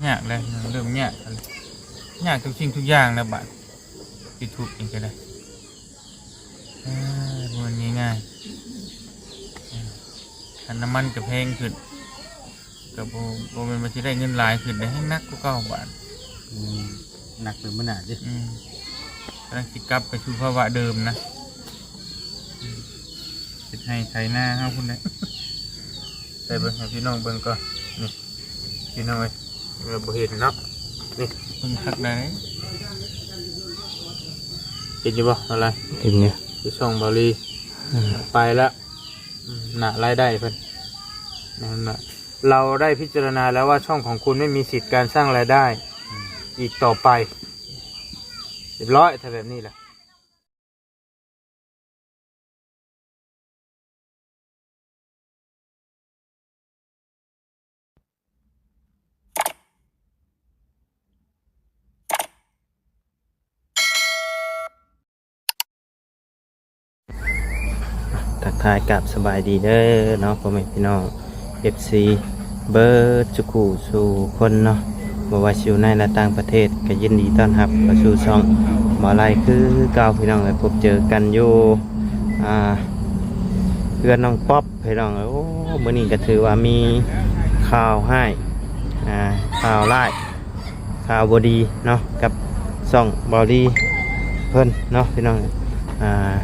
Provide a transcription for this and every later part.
ຍາກແລ້ວ ເລີ່ມຍາກແລ້ວ ຍາກທຸກສິ່ງທຸກຢ່າງແລ້ວບາດ ຢູທູບນີ້ກໍໄດ້ ເອີ ບໍ່ແມ່ນງ່າຍໆ ເອີ ຄ່ານ້ຳມັນກໍແພງຂຶ້ນ ກໍບໍ່ ບໍ່ແມ່ນວ່າຊິໄດ້ເງິນຫຼາຍຂຶ້ນເດ້ ແຮ່ງໜັກກວ່າເກົ່າບາດ ອືມ ໜັກໄປມື້ໜ້າຕິ ອືມ ກຳລັງຊິກັບໄປສູ່ພາວະເດີມນະ ອືມ ເຮັດໄຮ່ໄຖນາເຮົາພຸ້ນແຫຼະ ໃສ່ເບິ່ງໃຫ້ພີ່ນ້ອງເບິ່ງກ່ອນ ນີ້ ພີ່ນ້ອງເອີຍ ເອີ ບໍ່ເຫັນເນາະ ນີ້ ເບິ່ງຄັກໄດ໋ ເຫັນຢູ່ບໍ່? ເອົາລະ ເຫັນຢູ່ ຄືຊ່ອງເບົາລີ ອືມ ໄປແລ້ວ ອືມ ໜ້າລາຍໄດ້ເພິ່ນ ນັ້ນນະ เราได้พิจารณาแล้วว่าช่องของคุณไม่มีสิทธิ์การสร้างรายได้ อืม อีกต่อไป เรียบร้อย ถ้าแบบนี้ล่ะ ທັກທາຍກາບສະບາຍດີເດີເນາະ ພໍ່ແມ່ພີ່ນ້ອງ ເອັຟຊີ ເບິດສູ່ຄູ່ສູ່ຄົນເນາະ ບໍ່ວ່າຊິຢູ່ໃນ ແລະ ຕ່າງປະເທດ ກໍຍິນດີຕ້ອນຮັບເຂົ້າສູ່ຊ່ອງໝໍໄລຄືເກົ່າ ພີ່ນ້ອງເອີຍ. ພົບເຈີກັນຢູ່ ອ່າ ເຮືອນນ້ອງປັອບ ພີ່ນ້ອງເອີຍ. ໂອ້ ມື້ນີ້ກໍຖືວ່າມີຂ່າວຮ້າຍ ອ່າ ຂ່າວຮ້າຍ ຂ່າວບໍ່ດີເນາະ ກັບຊ່ອງເບົາລີເພິ່ນເນາະ ພີ່ນ້ອງ. ອ່າ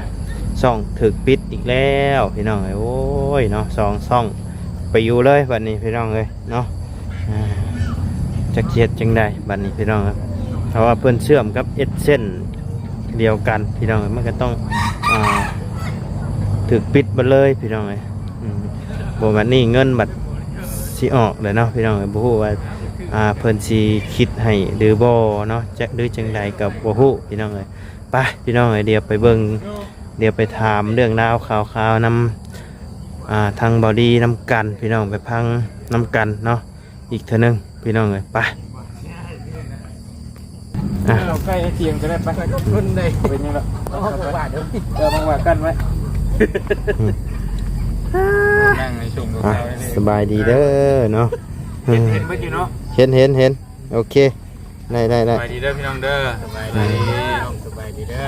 ຊ່ອງຖືກປິດອີກແລ້ວ ພີ່ນ້ອງເອີຍ. ໂອ້ຍເນາະ ສອງຊ່ອງປິວເລີຍບັດນີ້ ພີ່ນ້ອງເອີຍເນາະ. ອ່າ ຈັກຊິເຮັດຈັ່ງໃດບັດນີ້ ພີ່ນ້ອງເອີຍ ເພາະວ່າເພິ່ນເຊື່ອມກັບເອັດເຊັນດຽວກັນ ພີ່ນ້ອງເອີຍ ມັນກໍຕ້ອງ ອ່າ ຖືກປິດເບິດເລີຍ ພີ່ນ້ອງເອີຍ. ອືມ ບໍ່ບັດນີ້ເງິນບັດຊິອອກແລ້ວເນາະ ພີ່ນ້ອງເອີຍ. ບໍ່ຮູ້ວ່າ ອ່າ ເພິ່ນຊິຄິດໃຫ້ຫຼືບໍ່ເນາະ ຈະ ຫຼືຈັ່ງໃດກໍບໍ່ຮູ້ ພີ່ນ້ອງເອີຍ. ໄປ ພີ່ນ້ອງເອີຍ ດຽວໄປເບິ່ງ ດຽວໄປຖາມເລື່ອງລາວຂ່າວຄາວນຳ ອ່າ ທາງເບົາລີນຳກັນ ພີ່ນ້ອງ ໄປຟັງນຳກັນເນາະ ອີກເທື່ອໜຶ່ງ ພີ່ນ້ອງເອີຍ. ໄປ ອ່ະ ເອົາໃກ້ທຽງກໍໄດ້ ໄປ ຄົນໃດເປັນຫຍັງດອກ ເອົາມາວ່າກັນໄວ້ ອືມ ນັ່ງໃນຊຸມຂອງເຂົານີ້. ອ່ະ ສະບາຍດີເດີເນາະ. ເຫັນ ເຫັນເບິດຢູ່ເນາະ ເຫັນ ເຫັນ ເຫັນ ໂອເຄ ໄດ້ ໄດ້ ໄດ້. ສະບາຍດີເດີພີ່ນ້ອງເດີ ສະບາຍດີ ສະບາຍດີເດີ.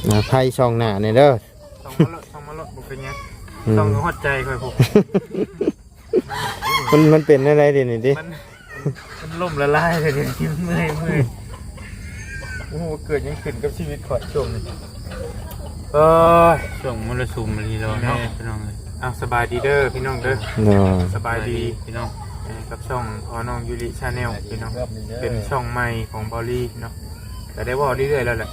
ອ່າ ໃຜສ່ອງໜ້າແດ່ເດີ ສ່ອງມາໂລດ ສ່ອງມາໂລດ ບໍ່ເປັນຫຍັງ ອືມ ສ່ອງຮອດໃຈຂ້ອຍພຸ້ນ. ມັນ ມັນເປັນແນວໃດດຽວນີ້ຕິ ມັນ ມັນລົ້ມລະລາຍເລີຍ ດຽວນີ້ເມື່ອຍ ເມື່ອຍ. ໂອ້ໂຫ ເກີດຫຍັງຂຶ້ນກັບຊີວິດຂ້ອຍຊ່ວງນີ້ ເອີຍ ຊ່ວງມໍລະສຸມອີ່ຫຼີເນາະ ພີ່ນ້ອງເອີຍ. ເອົາ ສະບາຍດີເດີພີ່ນ້ອງເດີ ສະບາຍດີພີ່ນ້ອງ ເອີ ກັບຊ່ອງພໍ່ນ້ອງຢູລິ Channel ພີ່ນ້ອງ ເປັນຊ່ອງໃໝ່ຂອງເບົາລີເນາະ ກໍໄດ້ເວົ້າເລື້ອຍໆແລ້ວແຫຼະ.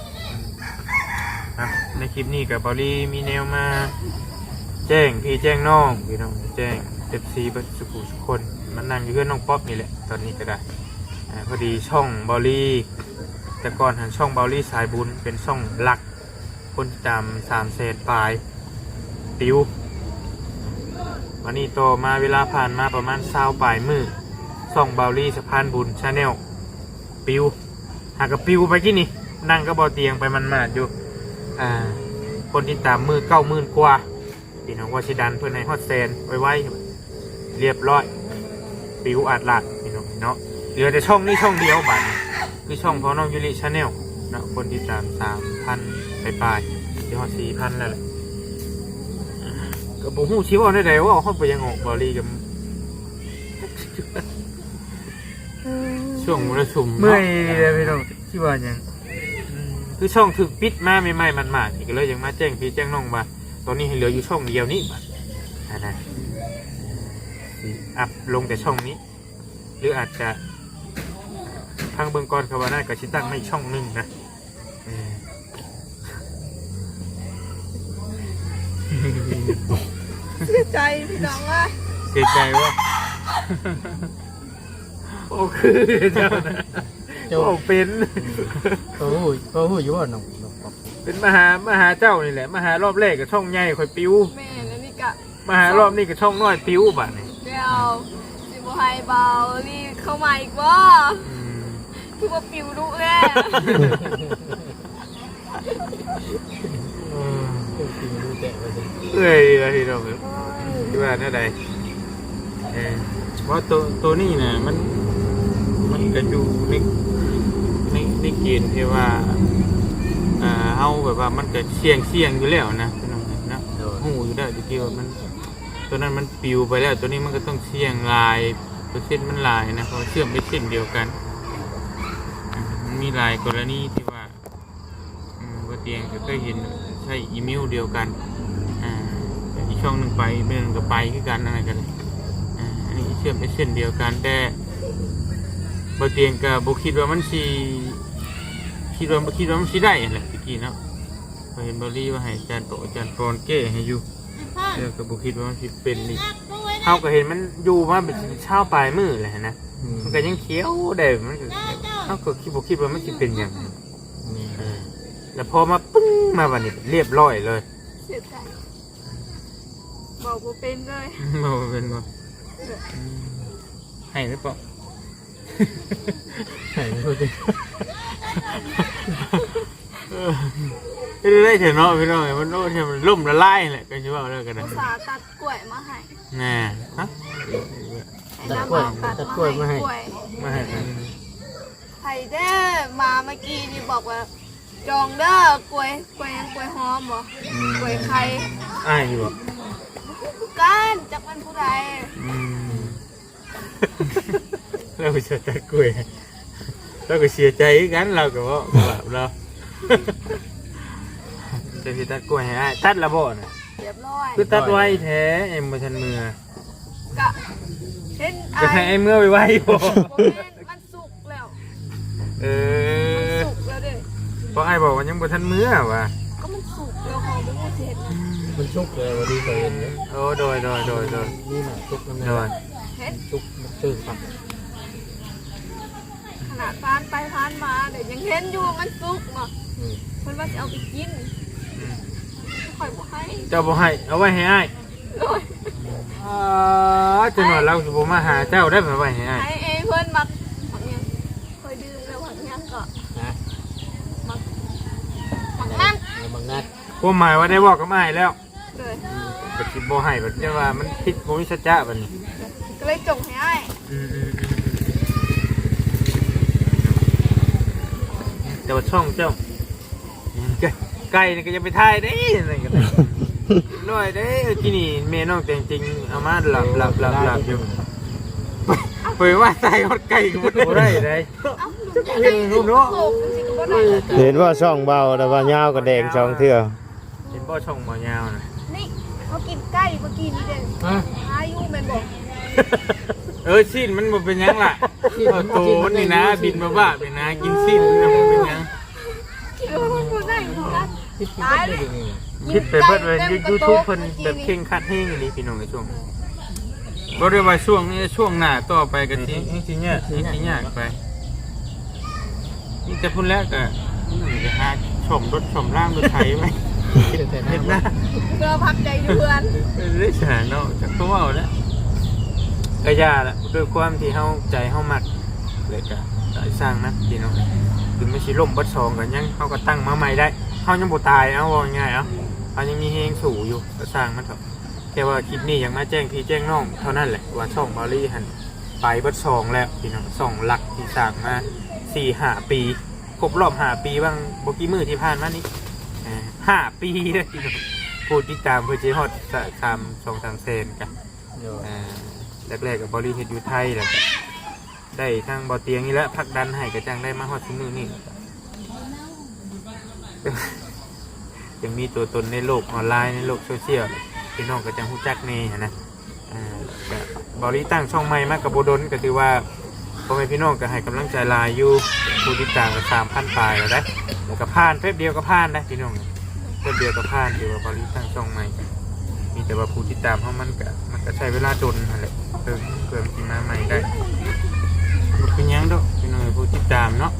ອ່ະ ໃນຄລິບນີ້ກໍເບົາລີມີແນວມາແຈ້ງພີ່ແຈ້ງນ້ອງ ພີ່ນ້ອງ ແຈ້ງເອັຟຊີເບິດສູ່ຜູ້ສູ່ຄົນ ມານັ່ງຢູ່ເຮືອນນ້ອງປັອບນີ້ແຫຼະ ຕອນນີ້ກໍໄດ້. ອ່າ ພໍດີຊ່ອງເບົາລີ ແຕ່ກ່ອນຫັ້ນຊ່ອງເບົາລີສາຍບຸນ ເປັນຊ່ອງຫຼັກ ຄົນຕິດຕາມສາມແສນປາຍ ປິວ. ບັດນີ້ຕໍ່ມາ ເວລາຜ່ານມາປະມານຊາວປາຍມື້ ຊ່ອງເບົາລີສະພານບຸນ Channel ປິວ. ຫາກະປິວໄປກີ້ນີ້ ນັ່ງກັບເບົາຕຽງໄປໝາດໆຢູ່ ອ່າ ຄົນຕິດຕາມມື້ເກົ້າໝື່ນກວ່າ ພີ່ນ້ອງ ວ່າຊິດັນເພິ່ນໃຫ້ຮອດແສນໄວໆ ຮຽບຮ້ອຍ ປິວອາດລາດ ພີ່ນ້ອງເນາະ. ເຫຼືອແຕ່ຊ່ອງນີ້ຊ່ອງດຽວບາດນີ້ ຄືຊ່ອງພໍ່ນ້ອງຢູລິ Channel ເນາະ ຄົນຕິດຕາມສາມພັນປາຍໆ ຊິຮອດສີ່ພັນແລ້ວແຫຼະ. ກໍບໍ່ຮູ້ຊິເວົ້າແນວໃດ ເວົ້າຮອດໄປຍັງອອກ ເບົາລີກໍ ຊ່ວງມໍລະສຸມເນາະ ເມື່ອຍເລີຍພີ່ນ້ອງ ຊິວ່າຫຍັງ. ອືມ ຄືຊ່ອງຖືກປິດມາໃໝ່ໆ ໝາດໆ ນີ້ ກໍເລີຍຢາກມາແຈ້ງພີ່ແຈ້ງນ້ອງວ່າ ຕອນນີ້ໃຫ້ເຫຼືອຢູ່ຊ່ອງດຽວນີ້ບາດ ຫັ້ນນະ ຊິອັບລົງແຕ່ຊ່ອງນີ້ ຫຼືອາດຈະຟັງເບິ່ງກ່ອນ ຄັນວ່ານັ້ນກໍຊິຕັ້ງໃໝ່ອີກຊ່ອງໜຶ່ງນະ. ເອີ ເສຍໃຈພີ່ນ້ອງເອີຍ ເສຍໃຈບໍ່? ໂອ້ ຄືເຈົ້ານະ ເຈົ້າ ເວົ້າເປັນ ເຂົາຮູ້ ເຂົາຮູ້ຢູ່ວ່ານ້ອງ ນ້ອງປັອບ ເປັນມາຫາ ມາຫາເຈົ້ານີ້ແຫຼະ ມາຫາລອບແລກກໍຊ່ອງໃຫຍ່ຂ້ອຍປິວ ແມ່ນ ອັນນີ້ກະ ມາຫາລອບນີ້ກໍຊ່ອງນ້ອຍປິວບາດນີ້ ແລ້ວຊິບໍ່ໃຫ້ເບົາລີເຂົ້າມາອີກບໍ່? ອືມ ຄືວ່າປິວດຸແທ້ ເອີ ເອື້ອຍລະພີ່ນ້ອງເອີຍ ຊິວ່າແນວໃດ? ເອີ ວ່າໂຕ ໂຕນີ້ນະ ມັນ ມັນກະຢູ່ໃນ ໃນ ໃນເກນທີ່ວ່າ ອ່າ ເຮົາແບບວ່າມັນກະສ່ຽງ ສ່ຽງຢູ່ແລ້ວນະ ພີ່ນ້ອງເນາະ. ໂດຍ. ຮູ້ຢູ່ແລ້ວ ແຕ່ທີ່ວ່າມັນ ໂຕນັ້ນມັນປິວໄປແລ້ວ ໂຕນີ້ມັນກະຕ້ອງສ່ຽງຫຼາຍ ເປີເຊັນມັນຫຼາຍນະ ເພາະວ່າເຊື່ອມເປັນເສັ້ນດຽວກັນ. ອືມ ມັນມີຫຼາຍກໍລະນີທີ່ວ່າ ອືມ ບໍ່ຕຽງກະເຄີຍເຫັນໃຊ້ອີເມວດຽວກັນ ອ່າ ອີກຊ່ອງໜຶ່ງໄປ ເບິ່ງກະໄປຄືກັນ ອັນນັ້ນກະໄດ້ ອ່າ ອັນນີ້ເຊື່ອມເປັນເສັ້ນດຽວກັນ ແຕ່ບໍ່ຕຽງກະບໍ່ຄິດວ່າມັນຊິ ຄິດວ່າ ບໍ່ຄິດວ່າມັນຊິໄດ້ຫັ້ນແຫຼະ ຕະກີ້ເນາະ. ເພາະເຫັນບ່າວລີວ່າໃຫ້ອາຈານປອກ ອາຈານປອນແກ້ໃຫ້ຢູ່ ແລ້ວກະບໍ່ຄິດວ່າມັນຊິເປັນອີກ. ເຮົາກະເຫັນມັນຢູ່ມາເປັນຊາວປາຍມື້ແລ້ວຫັ້ນນະ ອືມ ມັນກະຍັງຂຽວໄດ້ ມັນກະ ເຮົາກະຄິດ ບໍ່ຄິດວ່າມັນຊິເປັນຫຍັງ. ແມ່ນ. ເອີ ແລ້ວພໍມາປຶ້ງມາບາດນີ້ລຽບລ້ອຍເລີຍ. ເສຍໃຈ ເວົ້າບໍ່ເປັນເລີຍ. ເວົ້າບໍ່ເປັນບໍ່? ເອີ ອືມ ໃຫ້ຫຼືເປົ່າ? ໃຫ້ບໍ່ເປັນ. ເອີ ເຮັດໄດ້ແທ້ເນາະ ພີ່ນ້ອງເອີຍ ມັນ ໂອ້ ແທ້ ມັນລົ້ມລະລາຍແຫຼະ ກະຊິເວົ້າແລ້ວກະໄດ້. ອຸດສ່າຕັດກ້ວຍມາໃຫ້ ແນ່ ຮະ? ໃຫ້ນ້ຳເອົາຕັດກ້ວຍມາໃຫ້ ມາໃຫ້ ໃຜເດີ້ ມາເມື່ອກີ້ນີ້ບອກວ່າ ຈອງເດີ້ ກ້ວຍ ກ້ວຍຫຍັງ ກ້ວຍຫອມບໍ? ອືມ ກ້ວຍໄຂ່. ອ້າຍຢູ່ບໍ? ບໍ່ຮູ້ຄືກັນ ຈັກແມ່ນຜູ້ໃດ. ອືມ ລາວໄປໃສ່ຕັດກ້ວຍ ລາວກະເສຍໃຈຄືກັນ ລາວກະເວົ້າບາບລາວ. ເຈົ້າຊິຕັດກ້ວຍໃຫ້ອ້າຍ ຕັດລະບໍນະ? ຮຽບຮ້ອຍ. ຄືຕັດໄວແທ້ ເອັມບໍ່ທັນເມືອ? ກະເຫັນ ຈະໃຫ້ອ້າຍເມືອໄວໆບໍ? ບໍ່ແມ່ນ ມັນສຸກແລ້ວ. ເອີ ມັນສຸກແລ້ວເດ້. ເພາະອ້າຍບອກວ່າຍັງບໍ່ທັນເມືອວ່າ. ກະມັນສຸກແລ້ວ ເຮົາບໍ່ຮູ້ຊິເຮັດຫຍັງ. ມັນສຸກແລ້ວ ວ່າດີກວ່າເຫັນເດ້. ໂອ້ ໂດຍ ໂດຍ ໂດຍ ໂດຍ. ມີໜ້າສຸກນຳແນ່. ໂດຍ. ເຫັນ ສຸກມັນຕື່ນປະ. ຂະໜາດຜ່ານໄປຜ່ານມາເດ້ ຍັງເຫັນຢູ່ວ່າມັນສຸກເນາະ. ອືມ ເພິ່ນວ່າຊິເອົາໄປກິນ. ອືມ ຂ້ອຍບໍ່ໃຫ້. ເຈົ້າບໍ່ໃຫ້ ເອົາໄວ້ໃຫ້ອ້າຍ. ໂດຍ. ອໍ ຈັກໜ້ອຍລາວຊິບໍ່ມາຫາເຈົ້າໄດ້ ໄວ້ໃຫ້ອ້າຍ. ໃຫ້ເອງ ເພິ່ນມັກ ໝາກຫຍັງ ຂ້ອຍດື່ມແລ້ວ ໝາກຫຍັງເກາະ ຮະ? ໝາກ ໝາກນັດ. ເອີ ໝາກນັດ. ຄວາມໝາຍວ່າໄດ້ເວົ້າກັບອ້າຍແລ້ວ. ໂດຍ. ກະຊິບໍ່ໃຫ້ ບັດຈະວ່າມັນຜິດ ບໍ່ມີສັດຈະບັດນີ້ ກະເລີຍຈົ່ງໃຫ້ອ້າຍ. ອືມ ແຕ່ວ່າຊ່ອງເຈົ້າ ໄກ່ ໄກ່ນີ້ກະຢ່າໄປຖ່າຍເດ້ ນັ້ນກະໄດ້. ນ້ອຍເດ້ ກີ້ນີ້ແມ່ນ້ອງແຕງຕິງເອົາມາຫຼັບໆໆຢູ່. ເປີດວ່າໃສ່ຮອດໄກ່ກະບໍ່ໄດ້ໄດ໋. ເອົ້າ ເຫັນເນາະ ເຫັນວ່າຊ່ອງເບົາ ແຕ່ວ່າຍາວກະແດງສອງເທື່ອ. ເຫັນບໍ່ ຊ່ອງໝໍຍາວນະ? ນີ້ ເຮົາກິນໄກ່ເມື່ອກີ້ນີ້ເດ້. ຮະ? ຫາຢູ່ແມ່ນບໍ່? ເອີ ຊີ້ນມັນບໍ່ເປັນຫຍັງລະ. ຊີ້ນ ເອົາໂຕມັນນີ້ນະ ຊີ້ນ ບິນບາບໆນີ້ນະ ກິນຊີ້ນມັນນະ ບໍ່ເປັນຫຍັງ. ຄິດວ່າມັນບໍ່ໄດ້ຄືກັນ. ຕາຍເລີຍ. ຜິດໄປເບິດເລີຍ. ຢູທູບເພິ່ນແບບເຄັ່ງຄັດແຮງອີ່ຫຼີ ພີ່ນ້ອງເອີຍ ຊ່ວງ ບໍ່ໄດ້ວ່າຊ່ວງນີ້ ຊ່ວງໜ້າຕໍ່ໄປກະຊິ ແຮງຊິຍາກ ແຮງຊິຍາກໄປ. ມີແຕ່ພຸ້ນແຫຼະ ກະໄປຫາສ້ອມລົດສ້ອມລາງລົດໄຖໄວ້ ເຮັດນາ ເພື່ອພັກໃຈຢູ່ເຮືອນ. ເອີ ໄດ້ສາເນາະ ຈັກເວົ້າແລ້ວ ກະຢ່າລະ. ດ້ວຍຄວາມທີ່ເຮົາ ໃຈເຮົາມັກ ແລ້ວກະ ກະຊ່າງມັນ ພີ່ນ້ອງ. ເຖິງມັນຊິລົ້ມເບິດສອງກະຍັງ ເຮົາກະຕັ້ງມາໃໝ່ໄດ້. ເຮົາຍັງບໍ່ຕາຍ ເອົາ ເວົ້າງ່າຍໆ ເອົາ ເຮົາຍັງມີແຮງສູ້ຢູ່ ກະຊ່າງມັນເຖາະ. ແຕ່ວ່າຄລິບນີ້ຢາກມາແຈ້ງພີ່ແຈ້ງນ້ອງເທົ່ານັ້ນແຫຼະ ວ່າຊ່ອງເບົາລີຫັ້ນໄປເບິດສອງແລ້ວ ພີ່ນ້ອງ. ສອງຫຼັກທີ່ສ້າງມາສີ່ຫ້າປີ ຄົບຮອບຫ້າປີ ຫວ່າງບໍ່ກີ່ມື້ທີ່ຜ່ານມານີ້ ເອີ ຫ້າປີເດ້ ພີ່ນ້ອງ. ຜູ້ຕິດຕາມເພິ່ນຊິຮອດສາມ ສອງສາມແສນກະ ໂດຍ ເອີ ແລກໆກະເບົາລີເຮັດຢູ່ໄທ ແລ້ວກະ ໄດ້ທາງເບົາຕຽງນີ້ແຫຼະ ຜັກດັນໃຫ້ ກະຈັ່ງໄດ້ມາຮອດຊຸມມື້ນີ້. ຍັງມີຕົວຕົນໃນໂລກອອນລາຍ ໃນໂລກໂຊຊຽວ ພີ່ນ້ອງກະຈັ່ງຮູ້ຈັກແດ່ຫັ້ນນະ. ເອີ ກະເບົາລີຕັ້ງຊ່ອງໃໝ່ມາກະບໍ່ດົນ ກະຖືວ່າ ພໍ່ແມ່ພີ່ນ້ອງກະໃຫ້ກຳລັງໃຈຫຼາຍຢູ່ ຜູ້ຕິດຕາມກະສາມພັນປາຍແລ້ວເດ້ ແລ້ວກະຜ່ານ ແປັບດຽວກະຜ່ານເດ້ ພີ່ນ້ອງ. ແປັບດຽວກະຜ່ານ ຖືວ່າເບົາລີຕັ້ງຊ່ອງໃໝ່ ມີແຕ່ວ່າຜູ້ຕິດຕາມເຮົາມັນກະ ມັນກະໃຊ້ເວລາດົນຫັ້ນແຫຼະ ເອີ ເພື່ອມັນຊິມາໃໝ່ໄດ້. ບໍ່ເປັນຫຍັງດອກ ພີ່ນ້ອງ ຜູ້ຕິດຕາມເນາະ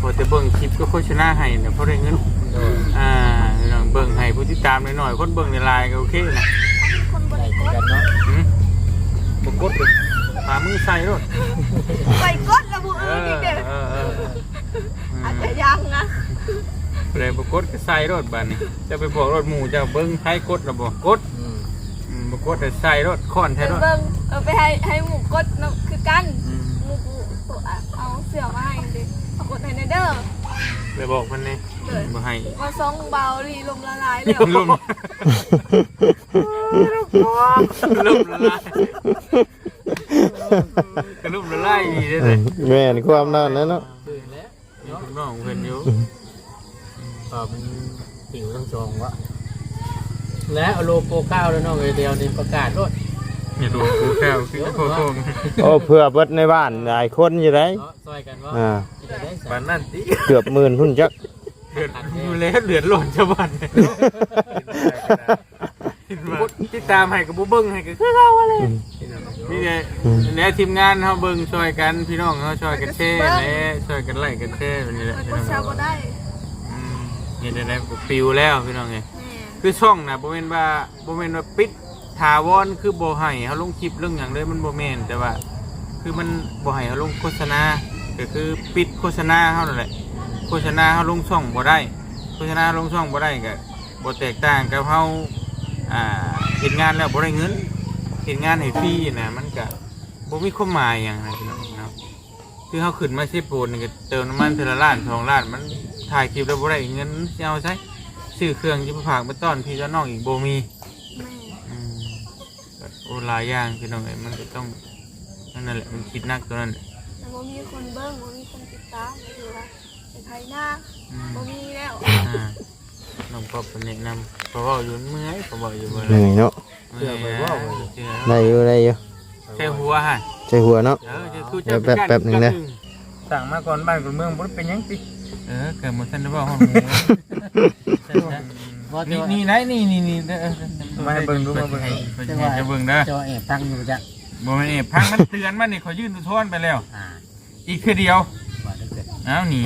ພໍແຕ່ເບິ່ງຄລິບກະໂຄສະນາໃຫ້ນະ ພໍໄດ້ເງິນ. ໂດຍ. ອ່າ ພີ່ນ້ອງເບິ່ງໃຫ້ຜູ້ຕິດຕາມໜ້ອຍໆ ຄົນເບິ່ງຫຼາຍໆກະໂອເຄນະ. ຄົນບໍ່ໄດ້ກົດ ໄດ້ຄືກັນເນາະ. ຫື ບໍ່ກົດເດ້ ພາມືໃສ່ໂລດ ໄປກົດລະຜູ້ອື່ນອີກເດ້. ເອີ ເອີ ເອີ ອືມ ອາດຈະຍັງນະ ຜູ້ໃດບໍ່ກົດກະໃສ່ໂລດບາດນີ້. ເຈົ້າໄປບອກໂລດໝູ່ເຈົ້າ ເບິ່ງໃຜກົດລະບໍ່ ກົດ. ອືມ ອືມ ບໍ່ກົດ ໃສ່ໂລດ ຄ້ອນໃສ່ໂລດ ເບິ່ງ ເອີ ໄປໃຫ້ ໃຫ້ໝູ່ກົດນຳຄືກັນ. ອືມ ໝູ່ ເອົາເສື້ອມາໃຫ້ເດ້ ເອົາກົດໃຫ້ແດ່ເດີ ໄປບອກເພິ່ນແດ່. ໂດຍ ບໍ່ໃຫ້ ມາສ່ອງເບົາລີ້ ລົມລະລາຍແລ້ວ ລົມ ລົມລະລາຍ ກະລົມລະລາຍອີ່ຫຼີເດ້. ແມ່ນ ຄວາມນັ້ນແຫຼະເນາະ ຄືແລ້ວ ເນາະ ເປັນນ້ອງເພິ່ນຢູ່ ອືມ ກໍມັນຫິວທັງສອງວະ ແລະໂລໂກກ້າວແລ້ວນ້ອງເອີຍ ດຽວນີ້ປະກາດໂລດ ໂລໂກກ້າວຄືໂຄໂຄງ. ໂອ້ ເພື່ອເບິດໃນບ້ານຫຼາຍຄົນຢູ່ໃດ໋ ເນາະ ຊ່ອຍກັນເນາະ ອ່າ ປານນັ້ນຕິ ເກືອບໝື່ນພຸ້ນຈັກ ເດືອດ ຢູ່ແລ້ວ ເດືອດຮ້ອນຊາວບ້ານ ກົດຕິດຕາມໃຫ້ກໍບໍ່ເບິ່ງໃຫ້ກໍຄືເກົ່າຫັ້ນແຫຼະ. ອືມ ນີ້ແຫຼະ ອືມ ແລະທີມງານເຮົາເບິ່ງຊ່ອຍກັນ ພີ່ນ້ອງເຮົາຊ່ອຍກັນແຊແຫຼະ ຊ່ອຍກັນໄລກ໌ກັນແຊແບບນີ້ແຫຼະ ຂ້ອຍກົດແຊບໍ່ໄດ້. ອືມ ເຮັດໄດ້ ປິວແລ້ວພີ່ນ້ອງເອີຍ. ແມ່ນ ຄືຊ່ອງນະ ບໍ່ແມ່ນວ່າ ບໍ່ແມ່ນວ່າປິດຖາວອນ ຄືບໍ່ໃຫ້ເຮົາລົງຄລິບລົງຫຍັງເລີຍ ມັນບໍ່ແມ່ນ ແຕ່ວ່າຄືມັນບໍ່ໃຫ້ເຮົາລົງໂຄສະນາ ກໍຄືປິດໂຄສະນາເຮົານັ້ນແຫຼະ. ໂຄສະນາເຮົາລົງຊ່ອງບໍ່ໄດ້ ໂຄສະນາເຮົາລົງຊ່ອງບໍ່ໄດ້ ກໍ ບໍ່ແຕກຕ່າງກັບເຮົາ ອ່າ ເຮັດງານແລ້ວບໍ່ໄດ້ເງິນ ເຮັດງານໃຫ້ຟຣີນະ ມັນກະບໍ່ມີຄວາມໝາຍຫຍັງນະພີ່ນ້ອງເນາະ. ຄືເຮົາຂຶ້ນມາເຊໂປນນີ້ກະເຕີມນ້ຳມັນເທື່ອລະລ້ານສອງລ້ານ ມັນຖ່າຍຄລິບແລ້ວບໍ່ໄດ້ເງິນ ຊິເອົາໃສ ຊື້ເຄື່ອງຊິໄປຝາກໄປຕ້ອນພີ່ຕ້ອນນ້ອງອີກບໍ່ມີ. ແມ່ນ ອືມ ໂອ້ ຫຼາຍຢ່າງພີ່ນ້ອງເອີຍ ມັນກະຕ້ອງ ນັ້ນແຫຼະ ມັນຄິດໜັກຕົວນັ້ນແຫຼະ. ແລ້ວບໍ່ມີຄົນເບິ່ງ ບໍ່ມີຄົນຕິດຕາມ ກໍຖືວ່າ ໄປໄຖນາ ອືມ ບໍ່ມີແລ້ວ. ອ່າ ນ້ອງກອບເພິ່ນແນະນຳ ເຂົາເວົ້າຢູ່ເມື່ອຍ ເຂົາເວົ້າຢູ່ ເມື່ອຍເນາະ ເມື່ອຍ ເຊື່ອຂ້ອຍບໍ່ ເຊື່ອ ໄດ້ຢູ່ ໄດ້ຢູ່ ໃສ່ຫົວຫັ້ນ ໃສ່ຫົວເນາະ. ເອີ ເຈົ້າຄືເຈົ້າ ແປັບ ແປັບໜຶ່ງເດີ ສ້າງມາກ່ອນບ້ານກ່ອນເມືອງ ບໍ່ໄດ້ເປັນຫຍັງຕິ. ເອີ ກໍບໍ່ທັນໄດ້ເວົ້າຮອດໝູ່ ນີ້ ນີ້ໄດ໋ ນີ້ ນີ້ ນີ້ ເອີ ມາໃຫ້ເບິ່ງດູ ມາເບິ່ງ ເພິ່ນໃຫ້ເຈົ້າເບິ່ງເດີ ເຈົ້າແອບຟັງຢູ່ຈັກ. ບໍ່ແມ່ນແອບຟັງ ມັນເຕືອນມານີ້ ເຂົາຍື່ນອຸທອນໄປແລ້ວ ອ່າ ອີກເທື່ອດຽວ. ອ້າວ ນີ້